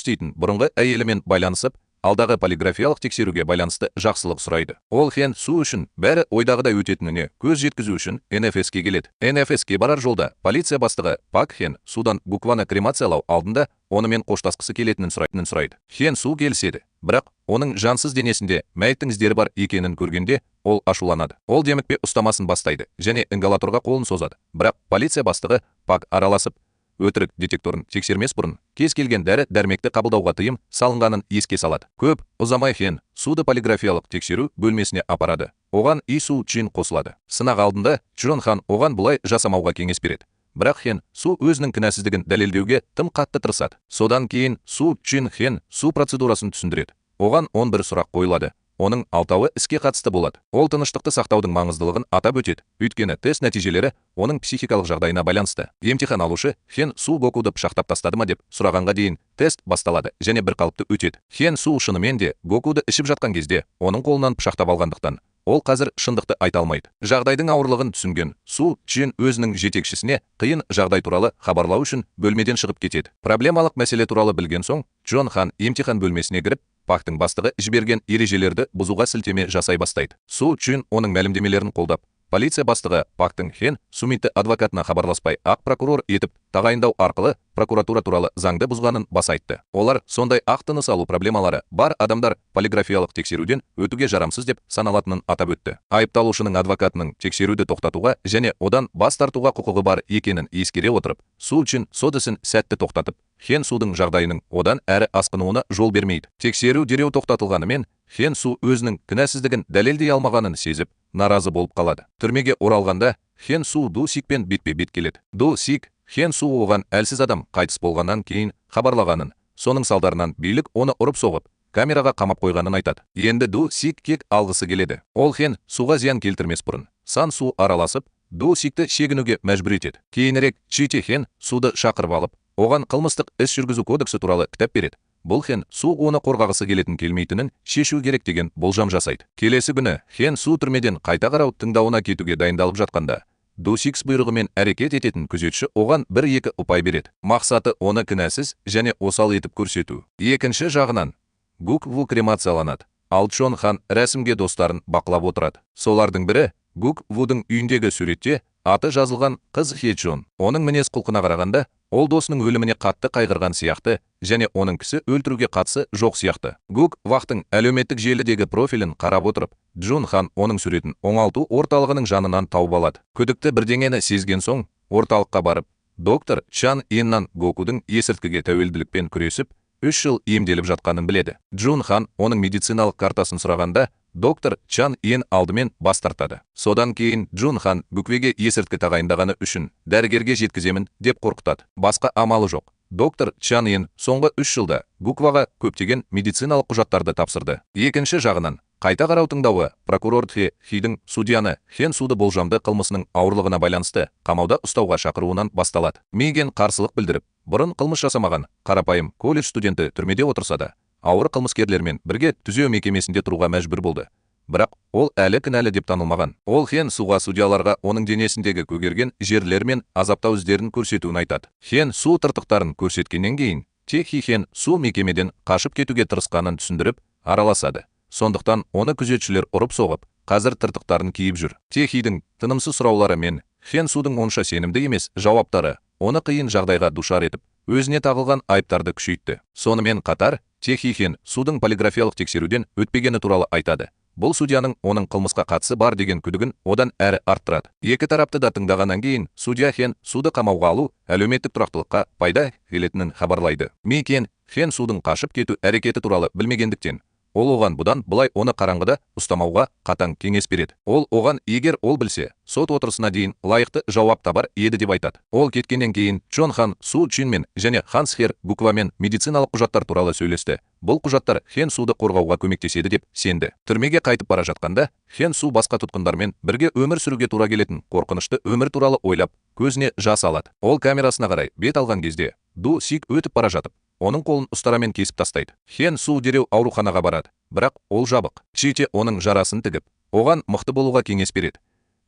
істейтін бұрынғы әйелімен байланысып, алдағы полиграфиялық тексеруге байланысты жақсылық сұрайды. Ол Хен Су үшін бәрі ойдағыдай өтетініне көз жеткізу үшін НФС-ке келеді. НФС-ке барар жолда полиция бастығы Пак Хен Судан Гукваны кремациялау алдында онымен қоштасқысы келетінін сұрайды. Хен Су келіседі, бірақ оның жансыз денесінде мәйіттің іздері бар екенін көргенде ол ашуланады. Ол демікпе ұстамасын бастайды және ингалаторға қолын созады. Бірақ полиция бастығы Пак араласып, өтірік детекторын тексермес бұрын кез келген дәрі-дәрмекті қабылдауға тыйым салынғанын еске салады. Көп ұзамай Хен Суды полиграфиялық тексеру бөлмесіне апарады. Оған И Су Чин қосылады. Сынақ алдында Чжон Хан оған бұлай жасамауға кеңес береді. Бірақ Хен Су өзінің кінәсіздігін дәлелдеуге тым қатты тырысады. Содан кейін Су Чин Хен Су процедурасын түсіндіреді. Оған 11 сұрақ қойылады. Оның 6-ауы іске қатысты болады. Ол тыныштықты сақтаудың маңыздылығын атап өтеді. Өйткені тест нәтижелері оның психикалық жағдайына байланысты. Емтихан алушы Хен Су Гокуды пышақтап тастады ма деп сұрағанға дейін тест басталады және бір қалыпты өтеді. Хен Су шынымен де Гокуды ішіп жатқан кезде оның қолынан пышақтап алғандықтан, ол қазір шындықты айта алмайды. Жағдайдың ауырлығын түсінген Су Чин өзінің жетекшісіне қиын жағдай туралы хабарлау үшін бөлмеден шығып кетеді. Проблемалық мәселе туралы білген соң, Чжон Хан емтихан бөлмесіне кіріп, Пактың бастығы жіберген ережелерді бұзуға сілтеме жасай бастайды. Су Чин оның мәлімдемелерін қолдап, полиция бастығы Пактың Хен Сумитті адвокатына хабарласпай ақ прокурор етіп тағайындау арқылы прокуратура туралы заңды бұзғанын баса айтты. Олар сондай ақ тыныс алу проблемалары бар адамдар полиграфиялық тексеруден өтуге жарамсыз деп саналатынын атап өтті. Айыпталушының адвокатының тексеруді тоқтатуға және одан бас тартуға құқығы бар екенін ескере отырып, Су Чин сот ісін сәтті тоқтатып, Хен Судың жағдайының одан әрі асқынуына жол бермейді. Тексеру дереу тоқтатылғанымен, Хен Су өзінің кінәсіздігін дәлелдей алмағанын сезіп, наразы болып қалады. Түрмеге оралғанда Хен Су Ду Сикпен бетпе-бет келеді. Ду Сик Хен Су оған әлсіз адам қайтыс болғаннан кейін хабарлағанын, соның салдарынан билік оны ұрып соғып, камераға қамап қойғанын айтады. Енді Ду Сик кек алғысы келеді. Ол Хен Суға зиян келтірмес бұрын Сан Су араласып, Ду Сикті шегінуге мәжбүр етеді. Кейінірек Чите Хен Суды шақырып алып, оған қылмыстық іс жүргізу кодексі туралы кітап береді. Бұл Хен Су оны қорғағысы келетін келмейтінін шешу керек деген болжам жасайды. Келесі күні Хен Су түрмеден қайта қарау тыңдауына кетуге дайындалып жатқанда, Ду Сикс бұйрығымен әрекет ететін күзетші оған 1-2 ұпай береді. Мақсаты оны кінәсіз және осал етіп көрсету. Екінші жағынан, Гук Ву кремацияланады. Ал Чон Хан рәсімге достарын бақылап отырады. Солардың бірі Гук Вудың үйіндегі суретте аты жазылған қыз Хе Чон. Оның мінез құлқына қарағанда, ол досының өліміне қатты қайғырған сияқты және оның кісі өлтіруге қатысы жоқ сияқты. Гук Вақтың әлеуметтік желідегі профилін қарап отырып, Джун Хан оның суретін оңалту орталығының жанынан тауып алады. Күдікті бірдеңені сезген соң, орталыққа барып, доктор Чан Иннан Гокудың есірткіге тәуелділікпен күресіп, 3 жыл емделіп жатқанын біледі. Джун Хан оның медициналық картасын сұрағанда, доктор Чан ең алдымен бас тартады. Содан кейін Джун Хан Буквеге есірткі тағайындағаны үшін дәрігерге жеткіземін деп қорқытады. Басқа амалы жоқ. Доктор Чан Ен соңғы 3 жылда Гукваға көптеген медициналық құжаттарды тапсырды. Екінші жағынан, қайта қарау тыңдауы прокурор Тхе Хидің судьяны Хен Суды болжамды қылмысының ауырлығына байланысты қамауда ұстауға шақыруынан басталады. Миген қарсылық білдіріп, бұрын қылмыс жасамаған қарапайым колледж студенті түрмеде отырса да, ауыр қылмыскерлермен бірге түзеу мекемесінде тұруға мәжбүр болды. Бірақ ол әлі кінәлі деп танылмаған. Ол Хен Суға судьяларға оның денесіндегі көгерген жерлер мен азаптау іздерін көрсетуін айтады. Хен Су тыртықтарын көрсеткеннен кейін, Техи Хен Су мекемеден қашып кетуге тырысқанын түсіндіріп, араласады. Сондықтан оны күзетшілер ұрып соғып, қазір тыртықтарын киіп жүр. Техидің тынымсыз сұраулары мен Хен Судың онша сенімді емес жауаптары оны қиын жағдайға душар етіп, өзіне тағылған айыптарды күшейтті. Сонымен қатар, Техи Хен Судың полиграфиялық тексеруден өтпегені туралы айтады. Бұл судьяның оның қылмысқа қатысы бар деген күдігін одан әрі арттырады. Екі тарапты да тыңдағаннан кейін судья Хен Суды қамауға алу әлеуметтік тұрақтылыққа пайда келетінін хабарлайды. Микен Хен Судың қашып кету әрекеті туралы білмегендіктен, ол оған бұдан былай оны қараңғыда ұстамауға қатаң кеңес береді. Ол оған егер ол білсе, сот отырысына дейін лайықты жауап табар еді деп айтады. Ол кеткеннен кейін Чон Хан Су Чинмен және Хан Схер Гуквамен медициналық құжаттар туралы сөйлесті. Бұл құжаттар Хен Суды қорғауға көмектеседі деп сенді. Түрмеге қайтып бара жатқанда Хен Су басқа тұтқындармен бірге өмір сүруге тура келетін қорқынышты өмір туралы ойлап, көзіне жас алады. Ол камерасына қарай бет алған кезде Ду Сик өтіп бара жатып, оның қолын ұстарамен кесіп тастайды. Хен Су дереу ауруханаға барады, бірақ ол жабық. Чите оның жарасын тігіп, оған мықты болуға кеңес береді.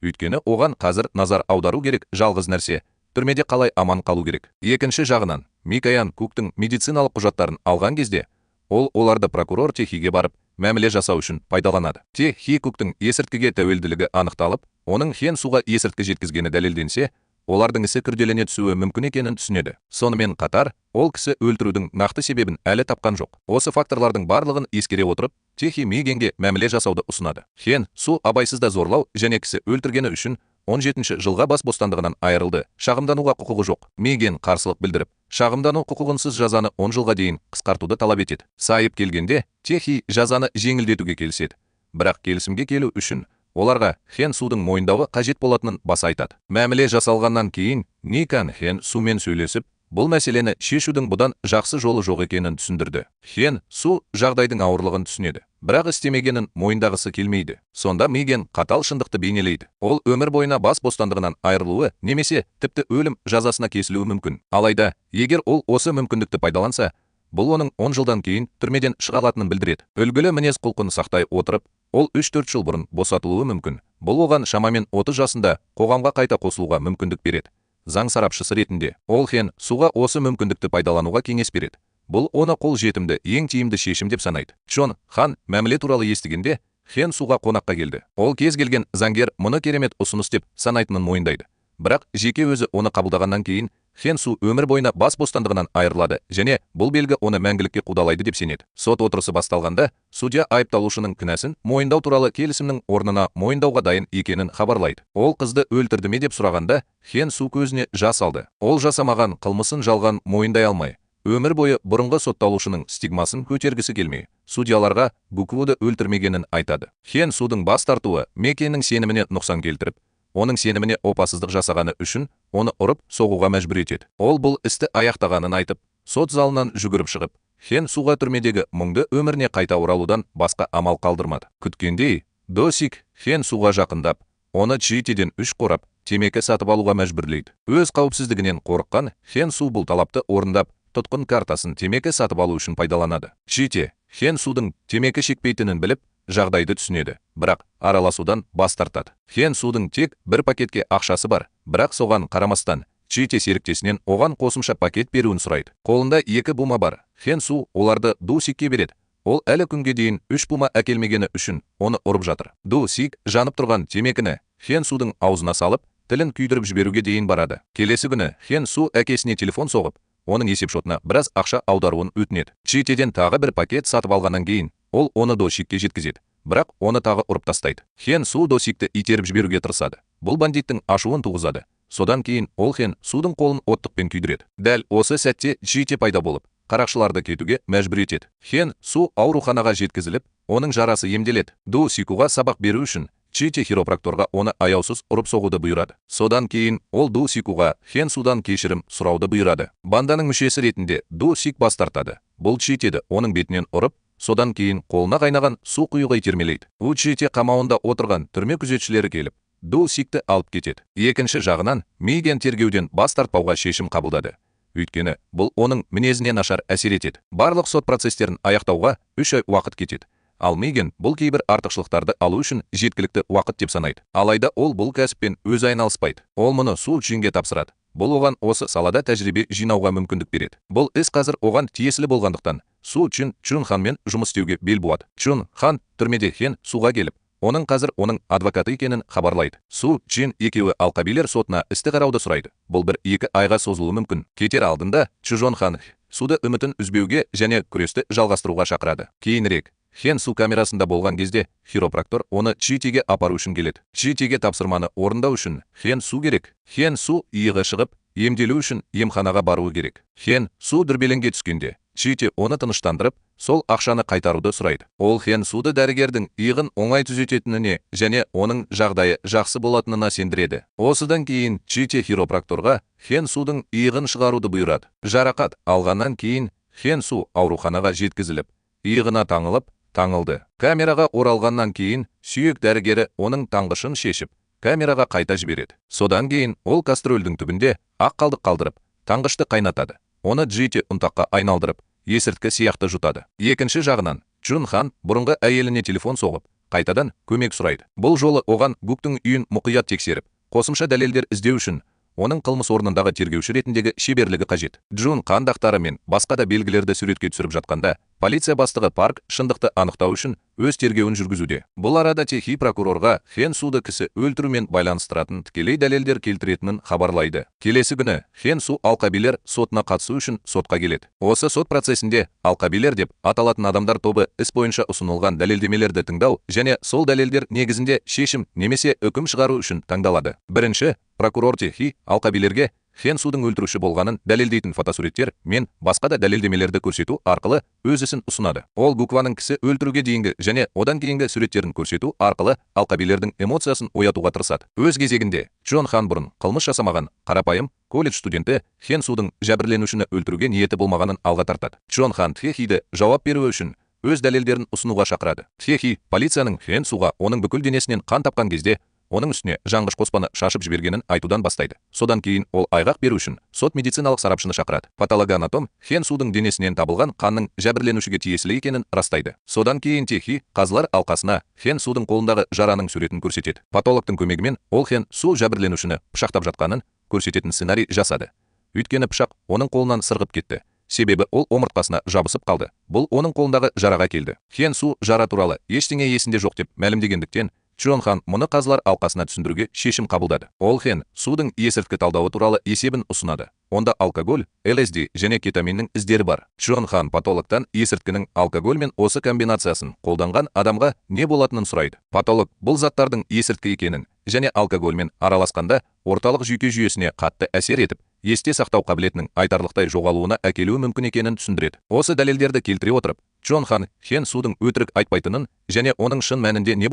Өйткені оған қазір назар аудару керек жалғыз нәрсе — түрмеде қалай аман қалу керек. Екінші жағынан, Микаян Куктың медициналық құжаттарын алған кезде, ол оларды прокурор Техиге барып, мәміле жасау үшін пайдаланады. Техи Куктың есірткіге тәуелділігі анықталып, оның Хен Суға есірткі жеткізгені дәлелденсе, олардың ісі күрделене түсуі мүмкін екенін түсінеді. Сонымен қатар, ол кісі өлтірудің нақты себебін әлі тапқан жоқ. Осы факторлардың барлығын ескере отырып, Техи Мигенге мәміле жасауды ұсынады. Хен Су абайсызда зорлау және кісі өлтіргені үшін 17 жылға бас бостандығынан айырылды. Шағымдануға құқығы жоқ. Миген қарсылық білдіріп, шағымдану құқығынсыз жазаны 10 жылға дейін қысқартуды талап етеді. Сайып келгенде, Техи жазаны жеңілдетуге келіседі. Бірақ келісімге келу үшін оларға Хен Судың мойындауы қажет болатынын баса айтады. Мәміле жасалғаннан кейін Никан Хен Сумен сөйлесіп, бұл мәселені шешудің бұдан жақсы жолы жоқ екенін түсіндірді. Хен Су жағдайдың ауырлығын түсінеді, бірақ істемегенін мойындағысы келмейді. Сонда Миген қатал шындықты бейнелейді. Ол өмір бойына бас бостандығынан айырылуы немесе тіпті өлім жазасына кесілуі мүмкін. Алайда, егер ол осы мүмкіндікті пайдаланса, бұл оның 10 жылдан кейін түрмеден шыға алатынын білдіреді. Үлгілі мінез құлқын сақтай отырып, ол 3-4 жыл бұрын босатылуы мүмкін. Бұл оған шамамен 30 жасында қоғамға қайта қосылуға мүмкіндік береді. Заң сарапшысы ретінде ол Хен Суға осы мүмкіндікті пайдалануға кеңес береді. Бұл оны қол жетімді ең тиімді шешім деп санайды. Чон Хан мәміле туралы естігенде Хен Суға қонаққа келді. Ол кез келген заңгер мұны керемет ұсыныс деп санайтынын мойындайды. Бірақ жеке өзі оны қабылдағаннан кейін Хен Су өмір бойына бас бостандығынан айырылады және бұл белгі оны мәңгілікке қудалайды деп сенеді. Сот отырысы басталғанда судья айыпталушының кінәсін мойындау туралы келісімнің орнына мойындауға дайын екенін хабарлайды. Ол қызды өлтірді ме деп сұрағанда, Хен Су көзіне жас алды. Ол жасамаған қылмысын жалған мойындай алмай, өмір бойы бұрынғы сотталушының стигмасын көтергісі келмей, судьяларға Гуквуды өлтірмегенін айтады. Хен Судың бас тартуы Мекеннің сеніміне нұқсан келтіріп, оның сеніміне опасыздық жасағаны үшін оны ұрып соғуға мәжбүр етеді. Ол бұл істі аяқтағанын айтып, сот залынан жүгіріп шығып, Хен Суға түрмедегі мұңды өміріне қайта оралудан басқа амал қалдырмады. Күткендей, Досик Хен Суға жақындап, оны Чжитеден үш қорап темекі сатып алуға мәжбүрлейді. Өз қауіпсіздігінен қорыққан Хен Су бұл талапты орындап, тұтқын картасын темекі сатып алу үшін пайдаланады. Чжите Хен Судың темекі шекпейтінін біліп, жағдайды түсінеді, бірақ араласудан бас тартады. Хен Судың тек бір пакетке ақшасы бар, бірақ соған қарамастан Чите серіктесінен оған қосымша пакет беруін сұрайды. Қолында екі бума бар. Хен Су оларды Ду Сикке береді. Ол әлі күнге дейін үш бума әкелмегені үшін оны ұрып жатыр. Ду Сик жанып тұрған темекіні Хен Судың аузына салып, тілін күйдіріп жіберуге дейін барады. Келесі күні Хен Су әкесіне телефон соғып, оның есепшотына біраз ақша аударуын өтінеді. Читеден тағы бір пакет сатып алғаннан кейін ол оны Досикке жеткізеді, бірақ оны тағы ұрып тастайды. Хен Су Досикті итеріп жіберуге тырысады. Бұл бандиттің ашуын туғызады. Содан кейін ол Хен Судың қолын оттықпен күйдіреді. Дәл осы сәтте Джите пайда болып, қарақшыларды кетуге мәжбүр етеді. Хен Су ауруханаға жеткізіліп, оның жарасы емделеді. Ду Сикуға сабақ беру үшін Чите хиропракторға оны аяусыз ұрып соғуды бұйырады. Содан кейін ол Ду Сикуға Хен Судан кешірім сұрауды бұйырады. Банданың мүшесі ретінде Ду Сик бас тартады. Бұл Читеді оның бетінен ұрып, содан кейін қолына қайнаған су құюға итермелейді. У Чите қамауында отырған түрме күзетшілері келіп, Ду Сикті алып кетеді. Екінші жағынан Миген тергеуден бас тартпауға шешім қабылдады. Өйткені бұл оның мінезіне нашар әсер етеді. Барлық сот процестерін аяқтауға 3 ай уақыт кетеді. Ал Миген бұл кейбір артықшылықтарды алу үшін жеткілікті уақыт деп санайды. Алайда ол бұл кәсіппен өзі айналыспайды. Ол мұны Су Джинге тапсырады. Бұл оған осы салада тәжірибе жинауға мүмкіндік береді. Бұл іс қазір оған тиесілі болғандықтан Су Джин Чун Ханмен жұмыс істеуге бел буады. Чун Хан түрмеде Хен Суға келіп, оның қазір оның адвокаты екенін хабарлайды. Су Джин екеуі алқабилер сотына істі қарауды сұрайды. Бұл 1-2 айға созылуы мүмкін. Кетер алдында Чжон Хан Суды үмітін үзбеуге және күресті жалғастыруға шақырады. Кейінірек Хен Су камерасында болған кезде хиропрактор оны Читиге апару үшін келеді. Читиге тапсырманы орындау үшін Хен Су керек. Хен Су иығы шығып, емделу үшін емханаға баруы керек. Хен Су дүрбелеңге түскенде Чити оны тыныштандырып, сол ақшаны қайтаруды сұрайды. Ол Хен Суды дәрігердің иығын оңай түзететініне және оның жағдайы жақсы болатынына сендіреді. Осыдан кейін Чити хиропракторға Хен Судың иығын шығаруды бұйырады. Жарақат алғаннан кейін Хен Су ауруханаға жеткізіліп, иығына таңылып, таңылды. Камераға оралғаннан кейін сүйек дәрігері оның таңғышын шешіп, камераға қайта жібереді. Содан кейін ол кастрөлдің түбінде ақ қалдық қалдырып, таңғышты қайнатады. Оны Джити ұнтаққа айналдырып, есірткі сияқты жұтады. Екінші жағынан, Чжун Хан бұрынғы әйеліне телефон соғып, қайтадан көмек сұрайды. Бұл жолы оған Гуктың үйін мұқият тексеріп, қосымша дәлелдер іздеу үшін оның қылмыс орнындағы тергеуші ретіндегі шеберлігі қажет. Джун қан дақтары мен басқа да белгілерді суретке түсіріп жатқанда, полиция бастығы Парк шындықты анықтау үшін өз тергеуін жүргізуде. Бұл арада Техи прокурорға Хен Суды кісі өлтірумен байланыстыратын тікелей дәлелдер келтіретінін хабарлайды. Келесі күні Хен Су алқабилер сотына қатысу үшін сотқа келеді. Осы сот процесінде алқабилер деп аталатын адамдар тобы іс бойынша ұсынылған дәлелдемелерді тыңдау және сол дәлелдер негізінде шешім немесе үкім шығару үшін таңдалады. Бірінші, прокурор Техи алқабилерге Хен Судың өлтіруші болғанын дәлелдейтін фотосуреттер мен басқа да дәлелдемелерді көрсету арқылы өз ісін ұсынады. Ол Гукваның кісі өлтіруге дейінгі және одан кейінгі суреттерін көрсету арқылы алқабилердің эмоциясын оятуға тырысады. Өз кезегінде Чжон Хан бұрын қылмыс жасамаған қарапайым колледж студенті Хен Судың жәбірленушіні өлтіруге ниеті болмағанын алға тартады. Чжон Хан Тхехиді жауап беруі үшін өз дәлелдерін ұсынуға шақырады. Тхехи полицияның Хен Суға оның бүкіл денесінен қан тапқан кезде оның үстіне жанғыш қоспаны шашып жібергенін айтудан бастайды. Содан кейін ол айғақ беру үшін сот медициналық сарапшыны шақырады. Патологоанатом Хен Судың денесінен табылған қанның жәбірленушіге тиесілі екенін растайды. Содан кейін Техи қазылар алқасына Хен Судың қолындағы жараның суретін көрсетеді. Патологтың көмегімен ол Хен Су жәбірленушіні пышақтап жатқанын көрсететін сценарий жасады. Өйткені пышақ оның қолынан сырғып кетті. Себебі ол омыртқасына жабысып қалды. Бұл оның қолындағы жараға келді. Хен Су жара туралы ештеңе есінде жоқ деп мәлімдегендіктен Чжон Хан мұны қазылар алқасына түсіндіруге шешім қабылдады. Ол Хен Судың есірткі талдауы туралы есебін ұсынады. Онда алкоголь, ЛСД және кетаминнің іздері бар. Чжон Хан патологтан есірткінің алкоголь мен осы комбинациясын қолданған адамға не болатынын сұрайды. Патолог бұл заттардың есірткі екенін және алкогольмен араласқанда орталық жүйке жүйесіне қатты әсер етіп, есте сақтау қабілетінің айтарлықтай жоғалуына әкелуі мүмкін екенін түсіндіреді. Осы дәлелдерді келтіре отырып, Чжон Хан Хен Судың өтірік айтпайтынын және оның шын мәнінде не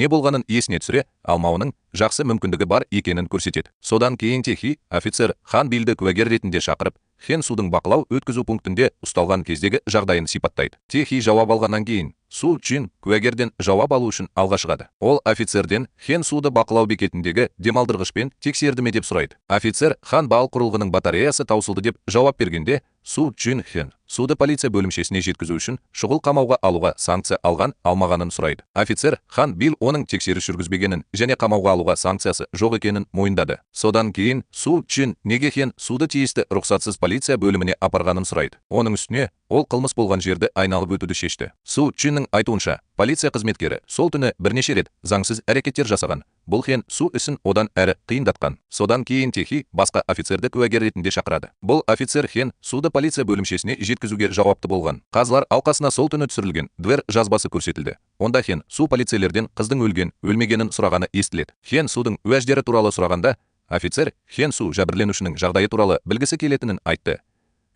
болғанын есіне түсіре алмауының жақсы мүмкіндігі бар екенін көрсетеді. Содан кейін Техи офицер Хан Билді куәгер ретінде шақырып, Хен Судың бақылау өткізу пунктінде ұсталған кездегі жағдайын сипаттайды. Техи жауап алғаннан кейін Су Джин куәгерден жауап алу үшін алға шығады. Ол офицерден Хен Суды бақылау бекетіндегі демалдырғышпен тексерді ме деп сұрайды. Офицер Хан бал құрылғының батареясы таусылды деп жауап бергенде, Су Джин Хен Суды полиция бөлімшесіне жеткізу үшін шұғыл қамауға алуға санкция алған алмағанын сұрайды. Офицер Хан Бил оның тексеріс жүргізбегенін және қамауға алуға санкциясы жоқ екенін мойындады. Содан кейін Су Джин неге Хен Суды тиісті рұқсатсыз полиция бөліміне апарғанын сұрайды. Оның үстіне ол қылмыс болған жерді айналып өтуді шешті. Су Джиннің айтуынша, полиция қызметкері сол түні бірнеше рет заңсыз әрекеттер жасаған. Бұл Хен Су ісін одан әрі қиындатқан. Содан кейін Техи басқа офицерді куәгер ретінде шақырады. Бұл офицер Хен Суды полиция бөлімшесіне жеткізуге жауапты болған. Қазылар алқасына сол түні түсірілген двер жазбасы көрсетілді. Онда Хен Су полицейлерден қыздың өлген, өлмегенін сұрағаны естіледі. Хен Судың уәждері туралы сұрағанда, Офицер Хен Су жәбірленушінің жағдайы туралы білгісі келетінін айтты.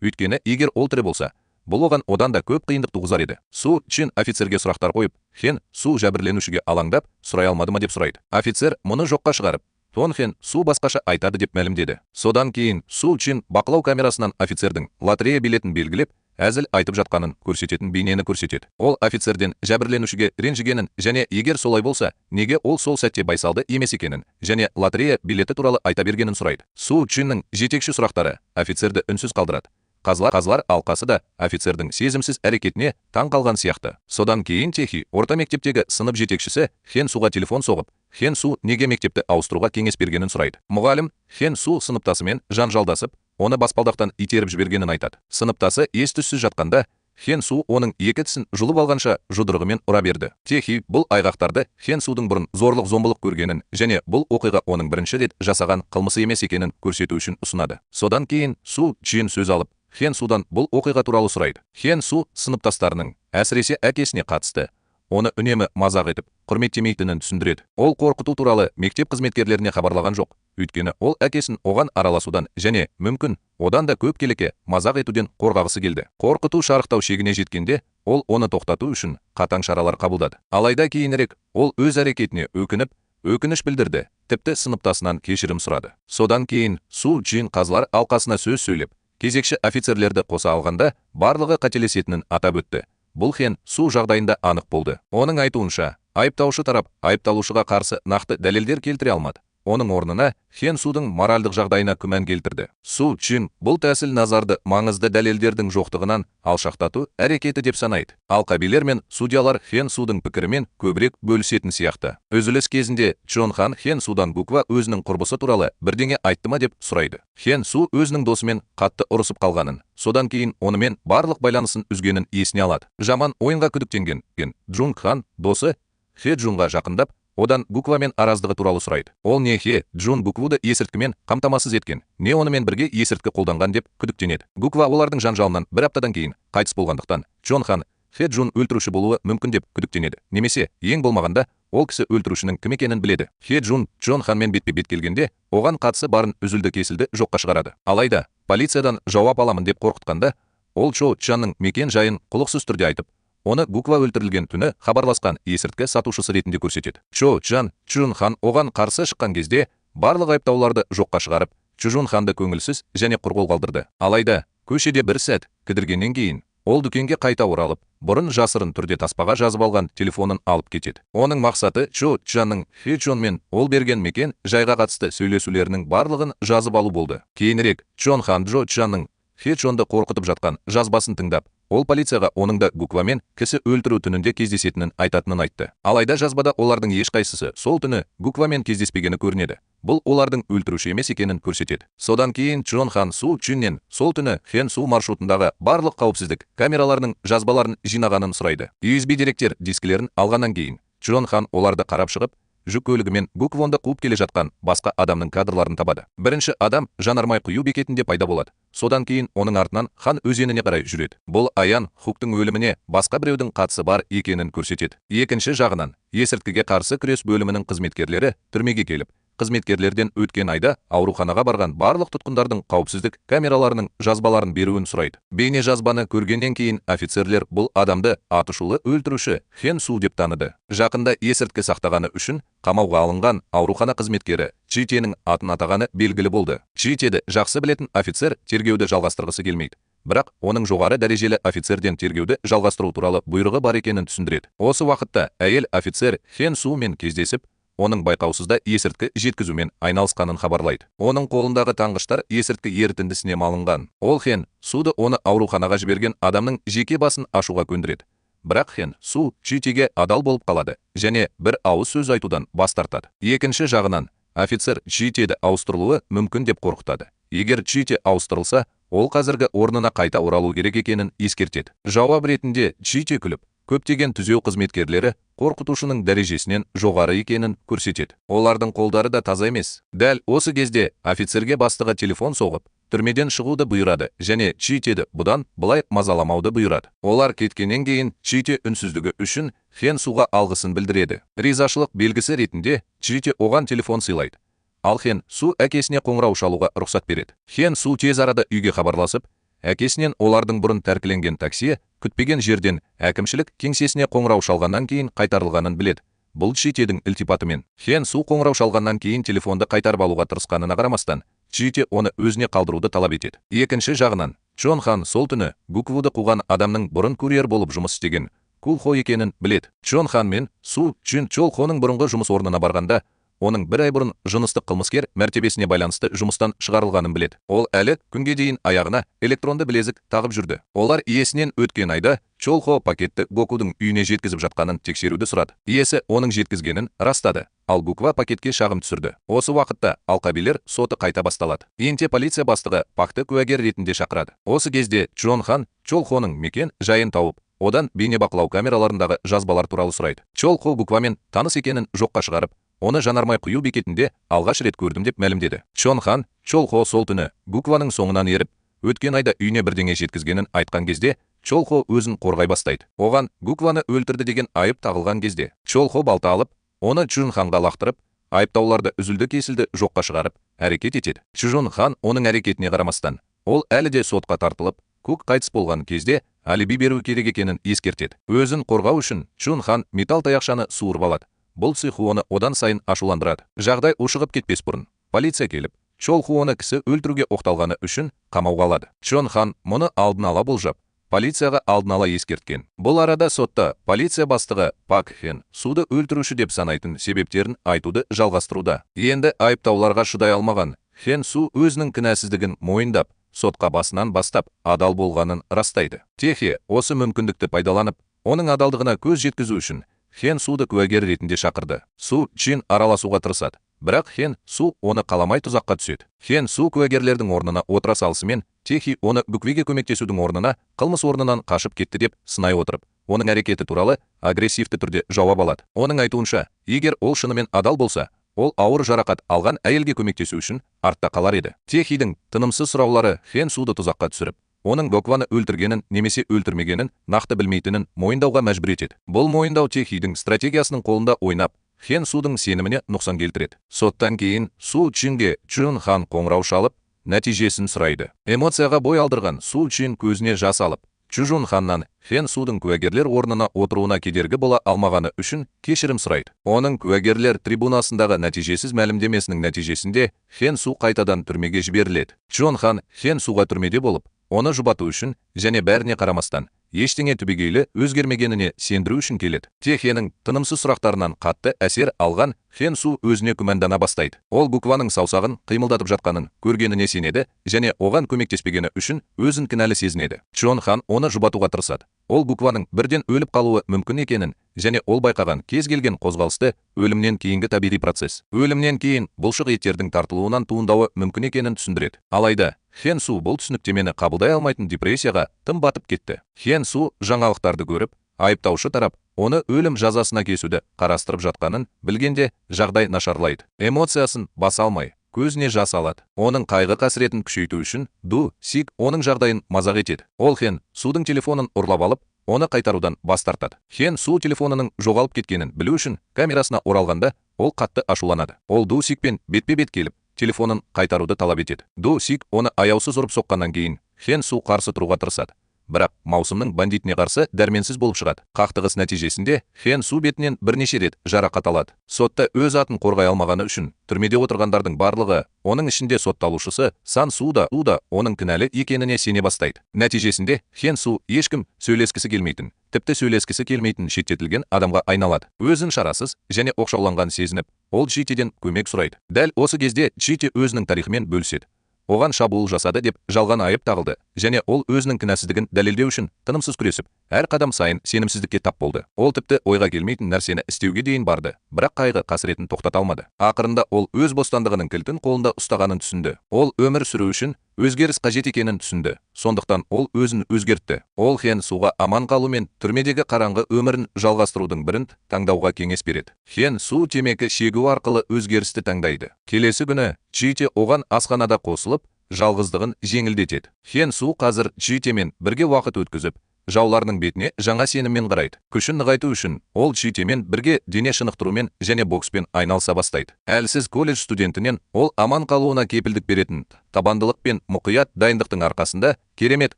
Өйткені егер ол тірі болса, бұл оған одан да көп қиындық туғызар еді. Су Чин офицерге сұрақтар қойып, Хен Су жәбірленушіге алаңдап, сұрай алмады ма деп сұрайды. Офицер мұны жоққа шығарып, Тон Хен Су басқаша айтады деп мәлімдеді. Содан кейін Су Чин бақылау камерасынан офицердің лотерея билетін белгілеп, әзіл айтып жатқанын көрсететін бейнені көрсетеді. Ол офицерден жәбірленушіге ренжігенін және егер солай болса, неге ол сол сәтте байсалды емес екенін және лотерея билеті туралы айта бергенін сұрайды. Су Чиннің жетекші сұрақтары офицерді үнсіз қалдырады. Қазылар алқасы да офицердің сезімсіз әрекетіне таң қалған сияқты. Содан кейін Техи орта мектептегі сынып жетекшісі Хен Суға телефон соғып, Хен Су неге мектепті ауыстыруға кеңес бергенін сұрайды. Мұғалім Хен Су сыныптасымен жанжалдасып, оны баспалдақтан итеріп жібергенін айтады. Сыныптасы ес-түссіз жатқанда, Хен Су оның екі тісін жұлып алғанша жұдырығымен ұра берді. Техи бұл айғақтарды Хен Судың бұрын зорлық-зомбылық көргенін және бұл оқиға оның бірінші рет жасаған қылмысы емес екенін көрсету үшін ұсынады. Содан кейін Су Чин сөз алып, Хен Судан бұл оқиға туралы сұрайды. Хен Су сыныптастарының, әсіресе әкесіне қатысты, оны үнемі мазақ етіп, құрметтемейтінін түсіндіреді. Ол қорқыту туралы мектеп қызметкерлеріне хабарлаған жоқ. Өйткені ол әкесін оған араласудан және мүмкін одан да көп келеке мазақ етуден қорғағысы келді. Қорқыту шарықтау шегіне жеткенде, ол оны тоқтату үшін қатаң шаралар қабылдады. Алайда кейінірек ол өз әрекетіне өкініп, өкініш білдірді, тіпті сыныптасынан кешірім сұрады. Содан кейін Су Чин қазылар алқасына сөз сөйлеп, кезекші офицерлерді қоса алғанда барлығы қателесетінін атап өтті. Бұл Хен Су жағдайында анық болды. Оның айтуынша, айыптаушы тарап айыпталушыға қарсы нақты дәлелдер келтіре алмады. Оның орнына Хен Судың моральдық жағдайына күмән келтірді. Су Чин бұл тәсіл назарды маңызды дәлелдердің жоқтығынан алшақтату әрекеті деп санайды. Алқабилер мен судьялар Хен Судың пікірімен көбірек бөлісетін сияқты. Үзіліс кезінде Чон Хан Хен Судан Гуква өзінің құрбысы туралы бірдеңе айтты ма деп сұрайды. Хен Су өзінің досымен қатты ұрысып қалғанын, содан кейін онымен барлық байланысын үзгенін есіне алады. Жаман ойынға күдіктенген Джун Хан досы Хе Джунға жақындап, одан Гуквамен араздығы туралы сұрайды. Ол не Хе Джун Гуквуды есірткімен қамтамасыз еткен, не онымен бірге есірткі қолданған деп күдіктенеді. Гуква олардың жанжалынан бір аптадан кейін қайтыс болғандықтан, Чон Хан Хе Джун өлтіруші болуы мүмкін деп күдіктенеді. Немесе ең болмағанда ол кісі өлтірушінің кім екенін біледі. Хе Джун Чон Ханмен бетпе-бет келгенде, оған қатысы барын үзілді-кесілді жоққа шығарады. Алайда полициядан жауап аламын деп қорқытқанда, ол Чо Чанның мекен жайын құлықсыз түрде айтып, оны Гуква өлтірілген түні хабарласқан есірткі сатушысы ретінде көрсетеді. Чо Чан Чжун Хан оған қарсы шыққан кезде барлық айыптауларды жоққа шығарып, Чжун Ханды көңілсіз және құрғол қалдырды. Алайда көшеде бір сәт кідіргеннен кейін ол дүкенге қайта оралып, бұрын жасырын түрде таспаға жазып алған телефонын алып кетеді. Оның мақсаты Чо Чанның Хе Чонмен ол берген мекен жайға қатысты сөйлесулерінің барлығын жазып алу болды. Кейінірек Чон Хан Чо Чанның Хе Чонды қорқытып жатқан жазбасын тыңдап, ол полицияға оның да Гуквамен кісі өлтіру түнінде кездесетінін айтатынын айтты. Алайда жазбада олардың ешқайсысы сол түні Гуквамен кездеспегені көрінеді. Бұл олардың өлтіруші емес екенін көрсетеді. Содан кейін Чон Хан Су Чиннен сол түні Хен Су маршрутындағы барлық қауіпсіздік камераларының жазбаларын жинағанын сұрайды. USB деректер дискілерін алғаннан кейін Чон Хан оларды қарап шығып, жүк көлігімен Гуквонды қуып келе жатқан басқа адамның кадрларын табады. Бірінші адам жанармай құю бекетінде пайда болады. Содан кейін оның артынан Хан өзеніне қарай жүреді. Бұл аян Хуктың өліміне басқа біреудің қатысы бар екенін көрсетеді. Екінші жағынан, есірткіге қарсы күрес бөлімінің қызметкерлері түрмеге келіп, қызметкерлерден өткен айда ауруханаға барған барлық тұтқындардың қауіпсіздік камераларының жазбаларын беруін сұрайды. Бейне жазбаны көргеннен кейін офицерлер бұл адамды атышулы өлтіруші Хен Су деп таныды. Жақында есірткі сақтағаны үшін қамауға алынған аурухана қызметкері Читенің атын атағаны белгілі болды. Читеді жақсы білетін офицер тергеуді жалғастырғысы келмейді. Бірақ оның жоғары дәрежелі офицерден тергеуді жалғастыру туралы бұйрығы бар екенін түсіндіреді. Осы уақытта әйел офицер Хен Сумен кездесіп, оның байқаусызда есірткі жеткізумен айналысқанын хабарлайды. Оның қолындағы таңғыштар есірткі ерітіндісіне малынған. Ол Хен Суды оны ауруханаға жіберген адамның жеке басын ашуға көндіреді. Бірақ Хен Су Читеге адал болып қалады және бір ауыз сөз айтудан бас тартады. Екінші жағынан, офицер Читеді ауыстырылуы мүмкін деп қорқытады. Егер Чите ауыстырылса, ол қазіргі орнына қайта оралу керек екенін ескертеді. Жауап ретінде Чите күліп, көптеген түзеу қызметкерлері қорқытушының дәрежесінен жоғары екенін көрсетеді. Олардың қолдары да таза емес. Дәл осы кезде офицерге бастығы телефон соғып, түрмеден шығуды бұйырады және Читеді бұдан былай мазаламауды бұйырады. Олар кеткеннен кейін Чите үнсіздігі үшін Хен Суға алғысын білдіреді. Ризашылық белгісі ретінде Чите оған телефон сыйлайды. Ал Хен Су әкесіне қоңырау шалуға рұқсат береді. Хен Су тез арада үйге хабарласып, әкесінен олардың бұрын тәркіленген таксиі күтпеген жерден әкімшілік кеңсесіне қоңырау шалғаннан кейін қайтарылғанын біледі. Бұл Джитедің ілтипатымен. Хен Су қоңырау шалғаннан кейін телефонды қайтарып алуға тырысқанына қарамастан, Джите оны өзіне қалдыруды талап етеді. Екінші жағынан, Чон Хан сол түні Гуквуды қуған адамның бұрын курьер болып жұмыс істеген Кул Хо екенін біледі. Чон Хан мен Су Чжин Чол Хоның бұрынғы жұмыс орнына барғанда, оның бір ай бұрын жыныстық қылмыскер мәртебесіне байланысты жұмыстан шығарылғанын біледі. Ол әлі күнге дейін аяғына электронды білезік тағып жүрді. Олар иесінен өткен айда Чол Хо пакетті Гокудың үйіне жеткізіп жатқанын тексеруді сұрады. Иесі оның жеткізгенін растады, ал Гуква пакетке шағым түсірді. Осы уақытта алқабилер соты қайта басталады. Енте полиция бастығы Пакты куәгер ретінде шақырады. Осы кезде Чон Хан Чол Хоның мекен жайын тауып, одан бейнебақылау камераларындағы жазбалар туралы сұрайды. Чол Хо Гуквамен таныс екенін жоққа шығарып, оны жанармай құю бекетінде алғаш рет көрдім деп мәлімдеді. Чон Хан Чол Хо сол түні Гукваның соңынан еріп, өткен айда үйіне бірдеңе жеткізгенін айтқан кезде, Чол Хо өзін қорғай бастайды. Оған Гукваны өлтірді деген айып тағылған кезде, Чол Хо балта алып, оны Чжун Ханға лақтырып, айыптауларды үзілді-кесілді жоққа шығарып, әрекет етеді. Чжун Хан оның әрекетіне қарамастан, ол әлі де сотқа тартылып, Кук қайтыс болған кезде алиби беру керек екенін ескертеді. Өзін қорғау үшін Чжун Хан металл таяқшаны суырып алады. Бұл Ци Хуоны одан сайын ашуландырады. Жағдай ушығып кетпес бұрын полиция келіп, Чол Хуоны кісі өлтіруге оқталғаны үшін қамауға алады. Чон Хан мұны алдын ала болжап, полицияға алдын ала ескерткен. Бұл арада сотта полиция бастығы Пак Хен Суды өлтіруші деп санайтын себептерін айтуды жалғастыруда. Енді айыптауларға шыдай алмаған Хен Су өзінің кінәсіздігін мойындап, сотқа басынан бастап адал болғанын растайды. Техе осы мүмкіндікті пайдаланып, оның адалдығына көз жеткізу үшін Хен Суды куәгер ретінде шақырды. Су Чин араласуға тырысады, бірақ Хен Су оны қаламай тұзаққа түседі. Хен Су куәгерлердің орнына отыра салысымен, Техи оны Гуквеге көмектесудің орнына қылмыс орнынан қашып кетті деп сынай отырып, оның әрекеті туралы агрессивті түрде жауап алады. Оның айтуынша, егер ол шынымен адал болса, ол ауыр жарақат алған әйелге көмектесу үшін артта қалар еді. Техидің тынымсыз сұраулары Хен Суды тұзаққа түсіріп, оның Гокваны өлтіргенін немесе өлтірмегенін нақты білмейтінін мойындауға мәжбүр етеді. Бұл мойындау Техидің стратегиясының қолында ойнап, Хен Судың сеніміне нұқсан келтіреді. Соттан кейін Су Чинге Чжун Хан қоңырау шалып, нәтижесін сұрайды. Эмоцияға бой алдырған Су Чин көзіне жас алып, Чжун Ханнан Хен Судың куәгерлер орнына отыруына кедергі бола алмағаны үшін кешірім сұрайды. Оның куәгерлер трибунасындағы нәтижесіз мәлімдемесінің нәтижесінде Хен Су қайтадан түрмеге жіберіледі. Чжун Хан Хен Суға түрмеде болып, оны жұбату үшін және бәріне қарамастан ештеңе түбегейлі өзгермегеніне сендіру үшін келеді. Техенің тынымсыз сұрақтарынан қатты әсер алған Хен Су өзіне күмәндана бастайды. Ол Гукваның саусағын қимылдатып жатқанын көргеніне сенеді және оған көмектеспегені үшін өзін кінәлі сезінеді. Чон Хан оны жұбатуға тырысады. Ол Гукваның бірден өліп қалуы мүмкін екенін және ол байқаған кез келген қозғалысты өлімнен кейінгі табиғи процесс, өлімнен кейін бұлшық еттердің тартылуынан туындауы мүмкін екенін түсіндіреді. Алайда Хен Су бұл түсініктемені қабылдай алмайтын депрессияға тым батып кетті. Хен Су жаңалықтарды көріп, айыптаушы тарап оны өлім жазасына кесуді қарастырып жатқанын білгенде жағдай нашарлайды. Эмоциясын баса алмай, көзіне жас алады. Оның қайғы қасіретін күшейту үшін Ду Сик оның жағдайын мазақ етеді. Ол Хен Судың телефонын ұрлап алып, оны қайтарудан бас тартады. Хен Су телефонының жоғалып кеткенін білу үшін камерасына оралғанда, ол қатты ашуланады. Ол Ду Сикпен бетпе-бет келіп, телефонын қайтаруды талап етеді. Ду Сик оны аяусыз ұрып соққаннан кейін Хен Су қарсы тұруға тырысады. Бірақ маусымның бандитіне қарсы дәрменсіз болып шығады. Қақтығыс нәтижесінде Хен Су бетінен бірнеше рет жарақат алады. Сотта өз атын қорғай алмағаны үшін түрмеде отырғандардың барлығы, оның ішінде сотталушысы Сан Су да оның кінәлі екеніне сене бастайды. Нәтижесінде Хен Су ешкім сөйлескісі келмейтін, тіпті сөйлескісі келмейтін шеттетілген адамға айналады. Өзін шарасыз және оқшауланған сезініп, ол Джитеден көмек сұрайды. Дәл осы кезде Джите өзінің тарихымен бөліседі. Оған шабуыл жасады деп жалған айып тағылды және ол өзінің кінәсіздігін дәлелдеу үшін тынымсыз күресіп, әр қадам сайын сенімсіздікке тап болды. Ол тіпті ойға келмейтін нәрсені істеуге дейін барды, бірақ қайғы қасіретін тоқтата алмады. Ақырында ол өз бостандығының кілтін қолында ұстағанын түсінді. Ол өмір сүру үшін өзгеріс қажет екенін түсінді. Сондықтан ол өзін өзгертті. Ол Хен Суға аман қалу мен түрмедегі қараңғы өмірін жалғастырудың бірін таңдауға кеңес береді. Хен Су темекі шегу арқылы өзгерісті таңдайды. Келесі күні Джите оған асханада қосылып, жалғыздығын жеңілдетеді. Хен Су қазір Джитемен бірге уақыт өткізіп, жауларының бетіне жаңа сеніммен қарайды. Күшін нығайту үшін ол Читемен бірге дене шынықтырумен және бокспен айналыса бастайды. Әлсіз колледж студентінен ол аман қалуына кепілдік беретін табандылық пен мұқият дайындықтың арқасында керемет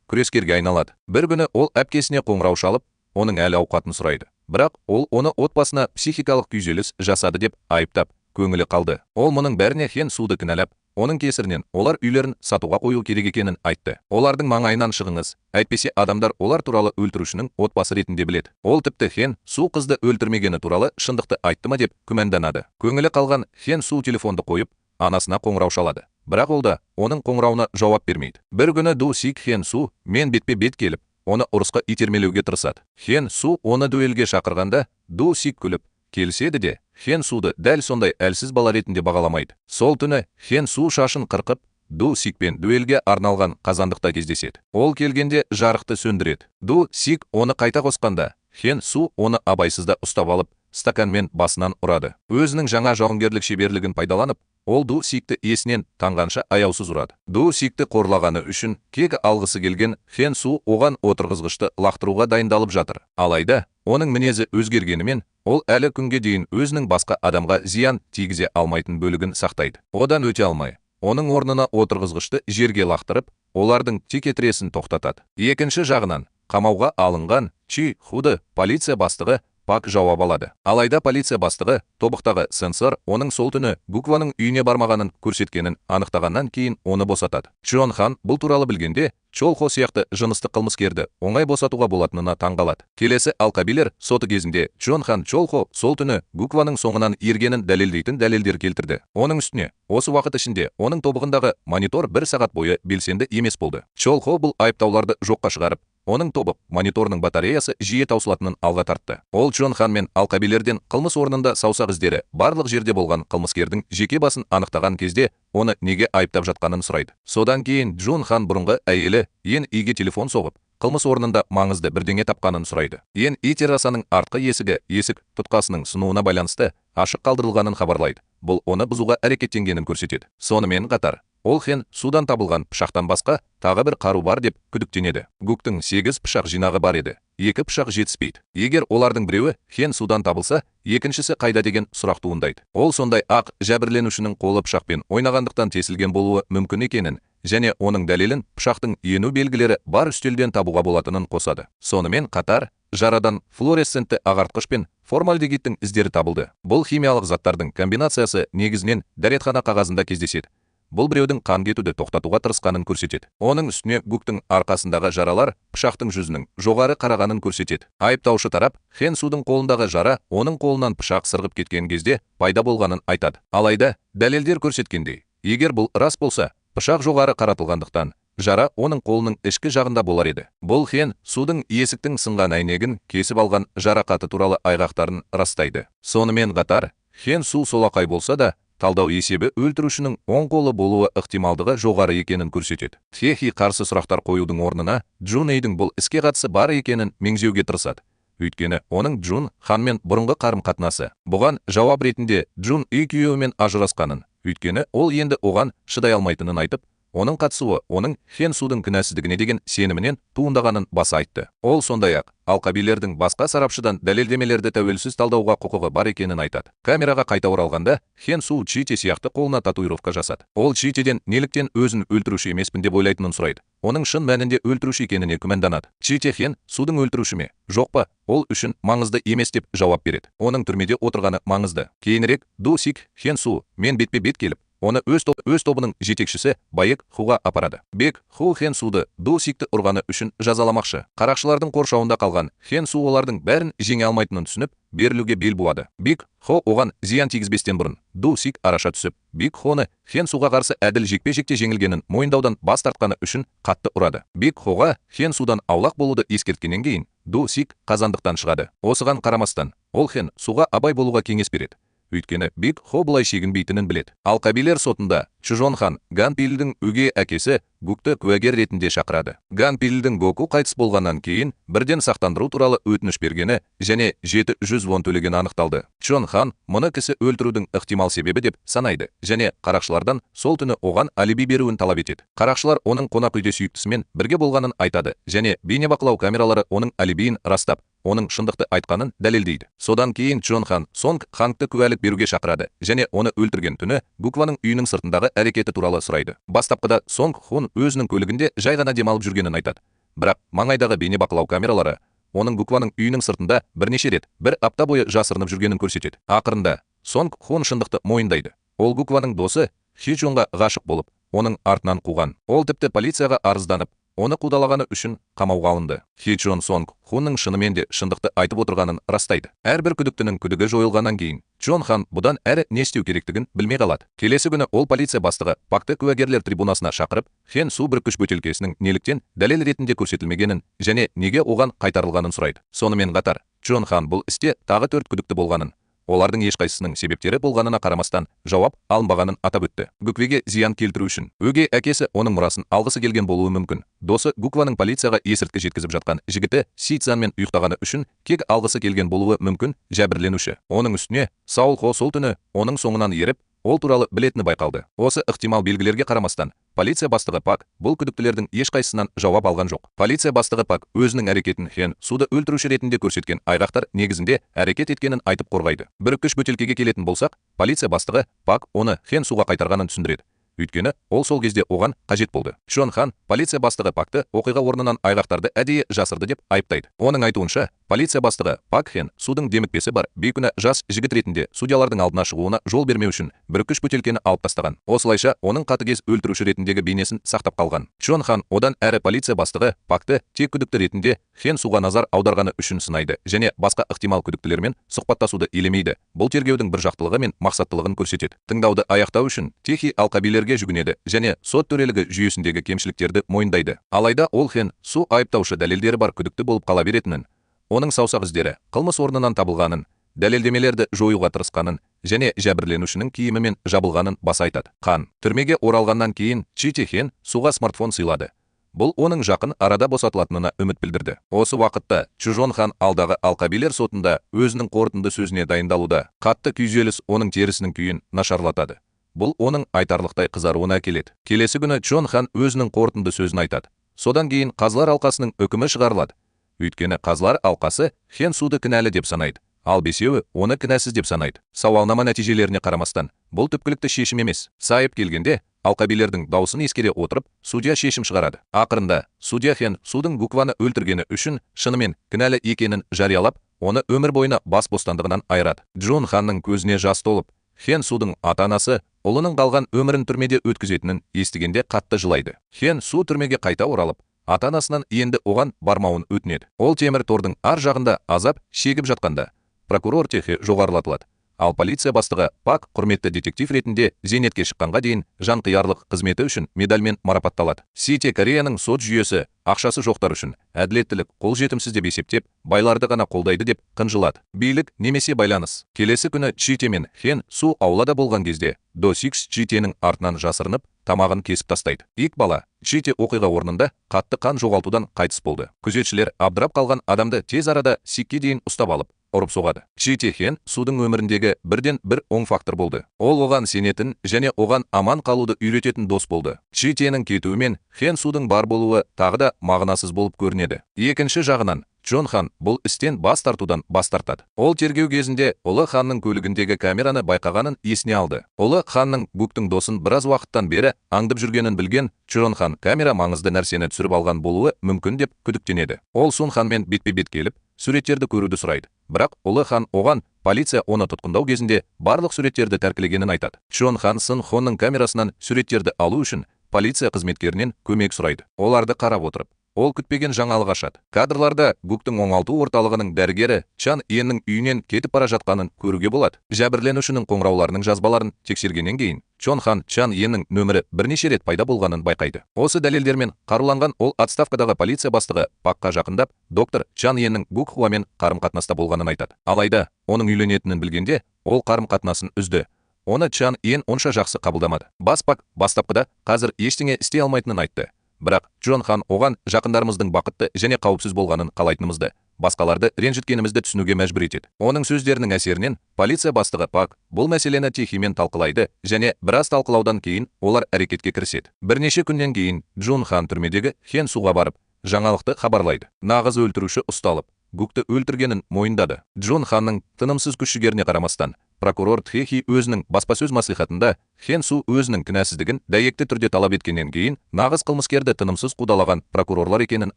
күрескерге айналады. Бір күні ол әпкесіне қоңырау шалып, оның әл ауқатын сұрайды. Бірақ ол оны отбасына психикалық күйзеліс жасады деп айыптап, көңілі қалды. Ол мұның бәріне Хен Суды кінәлап, оның кесірінен олар үйлерін сатуға қою керек екенін айтты. Олардың маңайынан шығыңыз, әйтпесе адамдар олар туралы өлтірушінің отбасы ретінде біледі. Ол тіпті Хен Су қызды өлтірмегені туралы шындықты айтты ма деп күмәнданады. Көңілі қалған Хен Су телефонды қойып, анасына қоңырау шалады. Бірақ ол да оның қоңырауына жауап бермейді. Бір күні Ду Сик Хен Су мен бетпе-бет келіп, оны ұрысқа итермелеуге тырысады. Хен Су оны дуэльге шақырғанда, Ду Сик күліп келіседі де, Хен Суды дәл сондай әлсіз бала ретінде бағаламайды. Сол түні Хен Су шашын қырқып, Ду Сикпен дуэльге арналған қазандықта кездеседі. Ол келгенде жарықты сөндіреді. Ду Сик оны қайта қосқанда, Хен Су оны абайсызда ұстап алып, стаканмен басынан ұрады. Өзінің жаңа жауынгерлік шеберлігін пайдаланып, ол Ду Сикті есінен танғанша аяусыз ұрады. Ду Сикті қорлағаны үшін кек алғысы келген Хен Су оған отырғызғышты лақтыруға дайындалып жатыр. Алайда оның мінезі өзгергенімен, ол әлі күнге дейін өзінің басқа адамға зиян тигізе алмайтын бөлігін сақтайды. Одан өте алмай, оның орнына отырғызғышты жерге лақтырып, олардың текетіресін тоқтатады. Екінші жағынан, қамауға алынған Чи Худы полиция бастығы Пак жауап алады. Алайда полиция бастығы тобықтағы сенсор оның сол түні Гукваның үйіне бармағанын көрсеткенін анықтағаннан кейін оны босатады. Чжон Хан бұл туралы білгенде Чолхо сияқты жыныстық қылмыскерді оңай босатуға болатынына таңғалады. Келесі алқабилер соты кезінде Чжон Хан Чолхо сол түні Гукваның соңынан ергенін дәлелдейтін дәлелдер келтірді. Оның үстіне осы уақыт ішінде оның тобығындағы монитор бір сағат бойы белсенді емес болды. Чолхо бұл айыптауларды жоққа шығарып, оның тобық мониторының батареясы жиі таусылатынын алға тартты. Ол Чжон Хан мен алқабилерден қылмыс орнында саусақ іздері барлық жерде болған қылмыскердің жеке басын анықтаған кезде оны неге айыптап жатқанын сұрайды. Содан кейін Чжон Хан бұрынғы әйелі Ен Иге телефон соғып, қылмыс орнында маңызды бірдеңе тапқанын сұрайды. Ен И террасаның артқы есігі есік тұтқасының сынуына байланысты ашық қалдырылғанын хабарлайды. Бұл оны бұзуға әрекеттенгенін көрсетеді. Сонымен қатар, ол Хен Судан табылған пышақтан басқа тағы бір қару бар деп күдіктенеді. Гуктың 8 пышақ жинағы бар еді. 2 пышақ жетіспейді. Егер олардың біреуі Хен Судан табылса, екіншісі қайда деген сұрақ туындайды. Ол сондай ақ жәбірленушінің қолы пышақпен ойнағандықтан тесілген болуы мүмкін екенін және оның дәлелін пышақтың ену белгілері бар үстелден табуға болатынын қосады. Сонымен қатар, жарадан флуоресцентті ағартқыш пен формальдегидтің іздері табылды. Бұл химиялық заттардың комбинациясы негізінен дәретхана қағазында кездеседі. Бұл біреудің қан кетуді тоқтатуға тырысқанын көрсетеді. Оның үстіне Гуктың арқасындағы жаралар пышақтың жүзінің жоғары қарағанын көрсетеді. Айыптаушы тарап Хен Судың қолындағы жара оның қолынан пышақ сырғып кеткен кезде пайда болғанын айтады. Алайда дәлелдер көрсеткендей, егер бұл рас болса, пышақ жоғары қаратылғандықтан жара оның қолының ішкі жағында болар еді. Бұл Хен Судың есіктің сынған әйнегін кесіп алған жарақаты туралы айғақтарын растайды. Сонымен қатар, Хен Су солақай болса да, талдау есебі өлтірушінің оң қолы болуы ықтималдығы жоғары екенін көрсетеді. Тхехи қарсы сұрақтар қоюдың орнына Джун Эйдің бұл іске қатысы бар екенін меңзеуге тырысады. Өйткені оның Джун Ханмен бұрынғы қарым-қатынасы. Бұған жауап ретінде Джун Эй күйеуімен ажырасқанын, өйткені ол енді оған шыдай алмайтынын айтып, оның қатысуы оның Хен Судың кінәсіздігіне деген сенімінен туындағанын баса айтты. Ол сондай-ақ алқабилердің басқа сарапшыдан дәлелдемелерді тәуелсіз талдауға құқығы бар екенін айтады. Камераға қайта оралғанда Хен Су Чите сияқты қолына татуировка жасады. Ол Читеден неліктен өзін өлтіруші емеспін деп ойлайтынын сұрайды. Оның шын мәнінде өлтіруші екеніне күмәнданады. Чите Хен Судың өлтіруші ме, жоқ па, ол үшін маңызды емес деп жауап береді. Оның түрмеде отырғаны маңызды. Кейінірек Ду Сик Хен Су мен бетпе-бет келіп, оны өз тобының жетекшісі Баек Хуға апарады. Бек Ху Хен Суды Ду Сикті ұрғаны үшін жазаламақшы. Қарақшылардың қоршауында қалған Хен Су олардың бәрін жеңе алмайтынын түсініп, берілуге бел буады. Бек Хо оған зиян тигізбестен бұрын Ду Сик араша түсіп, Бек Хоны Хен Суға қарсы әділ жекпе-жекте жеңілгенін мойындаудан бас тартқаны үшін қатты ұрады. Бек Хоға Хен Судан аулақ болуды ескерткеннен кейін Ду Сик қазандықтан шығады. Осыған қарамастан, ол Хен Суға абай болуға кеңес береді. Өйткені Бек Хо бұлай шегінбейтінін біледі. Алқабилер сотында Чжон Хан Ган Пильдің өгей әкесі Гукты куәгер ретінде шақырады. Ган Пильдің Гоку қайтыс болғаннан кейін бірден сақтандыру туралы өтініш бергені және 700 вон төлегені анықталды. Чжон Хан мұны кісі өлтірудің ықтимал себебі деп санайды және қарақшылардан сол түні оған алиби беруін талап етеді. Қарақшылар оның қонақ үйде сүйіктісімен бірге болғанын айтады және бейнебақылау камералары оның алибиін растап, оның шындықты айтқанын дәлелдейді. Содан кейін Чжон Хан Сонг Хангты куәлік беруге шақырады және оны өлтірген түні Гукваның үйінің сыртындағы әрекеті туралы сұрайды. Бастапқыда Сонг Хун өзінің көлігінде жай ғана демалып жүргенін айтады. Бірақ маңайдағы бейнебақылау камералары оның Гукваның үйінің сыртында бірнеше рет бір апта бойы жасырынып жүргенін көрсетеді. Ақырында Сонг Хун шындықты мойындайды. Ол Гукваның досы Хи Чжонға ғашық болып, оның артынан қуған. Ол тіпті полицияға арызданып, оны қудалағаны үшін қамауға алынды. Хи Чжон Сонг Хунның шынымен де шындықты айтып отырғанын растайды. Әрбір күдіктінің күдігі жойылғаннан кейін Чжон Хан бұдан әрі не істеу керектігін білмей қалады. Келесі күні ол полиция бастығы Пакты куәгерлер трибунасына шақырып, Хен Су бүріккіш бөтелкесінің неліктен дәлел ретінде көрсетілмегенін және неге оған қайтарылғанын сұрайды. Сонымен қатар, Чжон Хан бұл істе тағы 4 күдікті болғанын, олардың ешқайсысының себептері болғанына қарамастан жауап алынбағанын атап өтті. Гуквеге зиян келтіру үшін өгей әкесі оның мұрасын алғысы келген болуы мүмкін. Досы Гукваның полицияға есірткі жеткізіп жатқан жігіті Си Цзанмен ұйықтағаны үшін кек алғысы келген болуы мүмкін жәбірленуші. Оның үстіне Саул Хо сол түні оның соңынан еріп, ол туралы білетіні байқалды. Осы ықтимал белгілерге қарамастан, полиция бастығы Пак бұл күдіктілердің ешқайсысынан жауап алған жоқ. Полиция бастығы Пак өзінің әрекетін Хен Суды өлтіруші ретінде көрсеткен айғақтар негізінде әрекет еткенін айтып қорғайды. Бүріккіш бөтелкеге келетін болсақ, полиция бастығы Пак оны Хен Суға қайтарғанын түсіндіреді. Өйткені ол сол кезде оған қажет болды. Чжон Хан полиция бастығы Пакты оқиға орнынан айғақтарды әдейі жасырды деп айыптайды. Оның айтуынша, полиция бастығы Пак Хен Судың демікпесі бар бейкүнә жас жігіт ретінде судьялардың алдына шығуына жол бермеу үшін бүріккіш бөтелкені алып тастаған. Осылайша оның қатыгез өлтіруші ретіндегі бейнесін сақтап қалған. Чжон Хан одан әрі полиция бастығы Пакты тек күдікті ретінде Хен Суға назар аударғаны үшін сынайды және басқа ықтимал күдіктілермен сұхбаттасуды елемейді. Бұл тергеудің біржақтылығы мен мақсаттылығын көрсетеді. Тыңдауды аяқтау үшін Техи алқабилерге жүгінеді және сот төрелігі жүйесіндегі кемшіліктерді мойындайды. Алайда ол Хен Су айыптаушы дәлелдері бар күдікті болып қала беретінін, оның саусақ іздері қылмыс орнынан табылғанын, дәлелдемелерді жоюға тырысқанын және жәбірленушінің киімімен жабылғанын баса айтады. Қан түрмеге оралғаннан кейін Чи Те Хен Суға смартфон сыйлады. Бұл оның жақын арада босатылатынына үміт білдірді. Осы уақытта Чжон Хан алдағы алқабилер сотында өзінің қорытынды сөзіне дайындалуда. Қатты күйзеліс оның терісінің күйін нашарлатады. Бұл оның айтарлықтай қызаруына әкеледі. Келесі күні Чжон Хан өзінің қорытынды сөзін айтады. Содан кейін қазылар алқасының үкімі шығарылады. Өйткені қазылар алқасы Хен Суды кінәлі деп санайды, ал бесеуі оны кінәсіз деп санайды. Сауалнама нәтижелеріне қарамастан, бұл түпкілікті шешім емес. Сайып келгенде, алқабилердің даусын ескере отырып, судья шешім шығарады. Ақырында, судья Хен Судың Гукваны өлтіргені үшін шынымен кінәлі екенін жариялап, оны өмір бойына бас бостандығынан айырады. Чжон Ханның көзіне жас толып, Хен Судың ата-анасы ұлының қалған өмірін түрмеде өткізетінін естігенде қатты жылайды. Хен Су түрмеге қайта оралып, ата-анасынан енді оған бармауын өтінеді. Ол темір тордың ар жағында азап шегіп жатқанда, прокурор Техи жоғарылатылады. Ал полиция бастығы Пак құрметті детектив ретінде зейнетке шыққанға дейін жанқиярлық қызметі үшін медальмен марапатталады. Сите Кореяның сот жүйесі ақшасы жоқтар үшін әділеттілік қолжетімсіз деп есептеп, байларды ғана қолдайды деп қынжылады. Билік немесе байланыс. Келесі күні Чи Те мен Хен Су аулада болған кезде До Сикс Чи Тенің артынан жасырынып, тамағын кесіп тастайды. Ик бала Чи Те оқиға орнында қатты қан жоғалтудан қайтыс болды. Күзетшілер абдырап қалған адамды тез арада Сикке дейін ұстап алып, ұрып соғады. Чи Те Хен Судың өміріндегі бірден бір оң фактор болды. Ол оған сенетін және оған аман қалуды үйрететін дос болды. Чи Тенің кетуімен Хен Судың бар болуы тағы да мағынасыз болып көрінеді. Екінші жағынан, Чжон Хан бұл істен бас тартудан бас тартады. Ол тергеу кезінде ұлы ханның көлігіндегі камераны байқағанын есіне алды. Ұлы ханның Гуктың досын біраз уақыттан бері аңдып жүргенін білген Чжон Хан камера маңызды нәрсені түсіріп алған болуы мүмкін деп күдіктенеді. Ол Сун Ханмен бетпе-бет келіп, суреттерді көруді сұрайды. Бірақ ұлы хан оған полиция оны тұтқындау кезінде барлық суреттерді тәркілегенін айтады. Чжон Хан Сын Хонның камерасынан суреттерді алу үшін полиция қызметкерінен көмек сұрайды. Оларды қарап отырып, ол күтпеген жаңалық ашады. Кадрларда Гуктың оңалту орталығының дәрігері Чан Иеннің үйінен кетіп бара жатқанын көруге болады. Жәбірленушінің қоңырауларының жазбаларын тексергеннен кейін Чон Хан Чан Иеннің нөмірі бірнеше рет пайда болғанын байқайды. Осы дәлелдермен қаруланған ол отставкадағы полиция бастығы Пакқа жақындап, доктор Чан Иеннің Гук Хуамен қарым-қатынаста болғанын айтады. Алайда оның үйленетінін білгенде, ол қарым-қатынасын үзді. Оны Чан Ен онша жақсы қабылдамады. Бас Пак бастапқыда қазір ештеңе істей алмайтынын айтты. Бірақ Джон Хан оған жақындарымыздың бақытты және қауіпсіз болғанын қалайтынымызды, басқаларды ренжіткенімізді түсінуге мәжбүр етеді. Оның сөздерінің әсерінен полиция бастығы Пак бұл мәселені Техимен талқылайды және біраз талқылаудан кейін олар әрекетке кіріседі. Бірнеше күннен кейін Джун Хан түрмедегі Хен Суға барып, жаңалықты хабарлайды. Нағыз өлтіруші ұсталып, Гукты өлтіргенін мойындады. Джун Ханның тынымсыз күш-жігеріне қарамастан, прокурор Тхехи өзінің баспасөз мәслихатында Хен Су өзінің кінәсіздігін дәйекті түрде талап еткеннен кейін нағыз қылмыскерді тынымсыз қудалаған прокурорлар екенін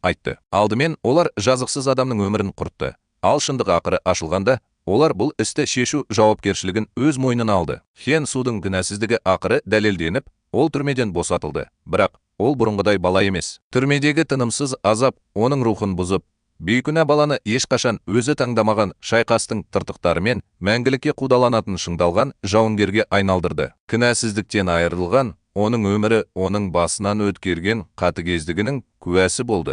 айтты. Алдымен олар жазықсыз адамның өмірін құртты. Ал шындық ақыры ашылғанда, олар бұл істі шешу жауапкершілігін өз мойнына алды. Хен Судың кінәсіздігі ақыры дәлелденіп, ол түрмеден босатылды. Бірақ ол бұрынғыдай бала емес. Түрмедегі тынымсыз азап оның рухын бұзып, бейкүнә баланы ешқашан өзі таңдамаған шайқастың тыртықтарымен мәңгілікке қудаланатын шыңдалған жауынгерге айналдырды. Кінәсіздіктен айырылған оның өмірі оның басынан өткерген қатыгездігінің куәсі болды.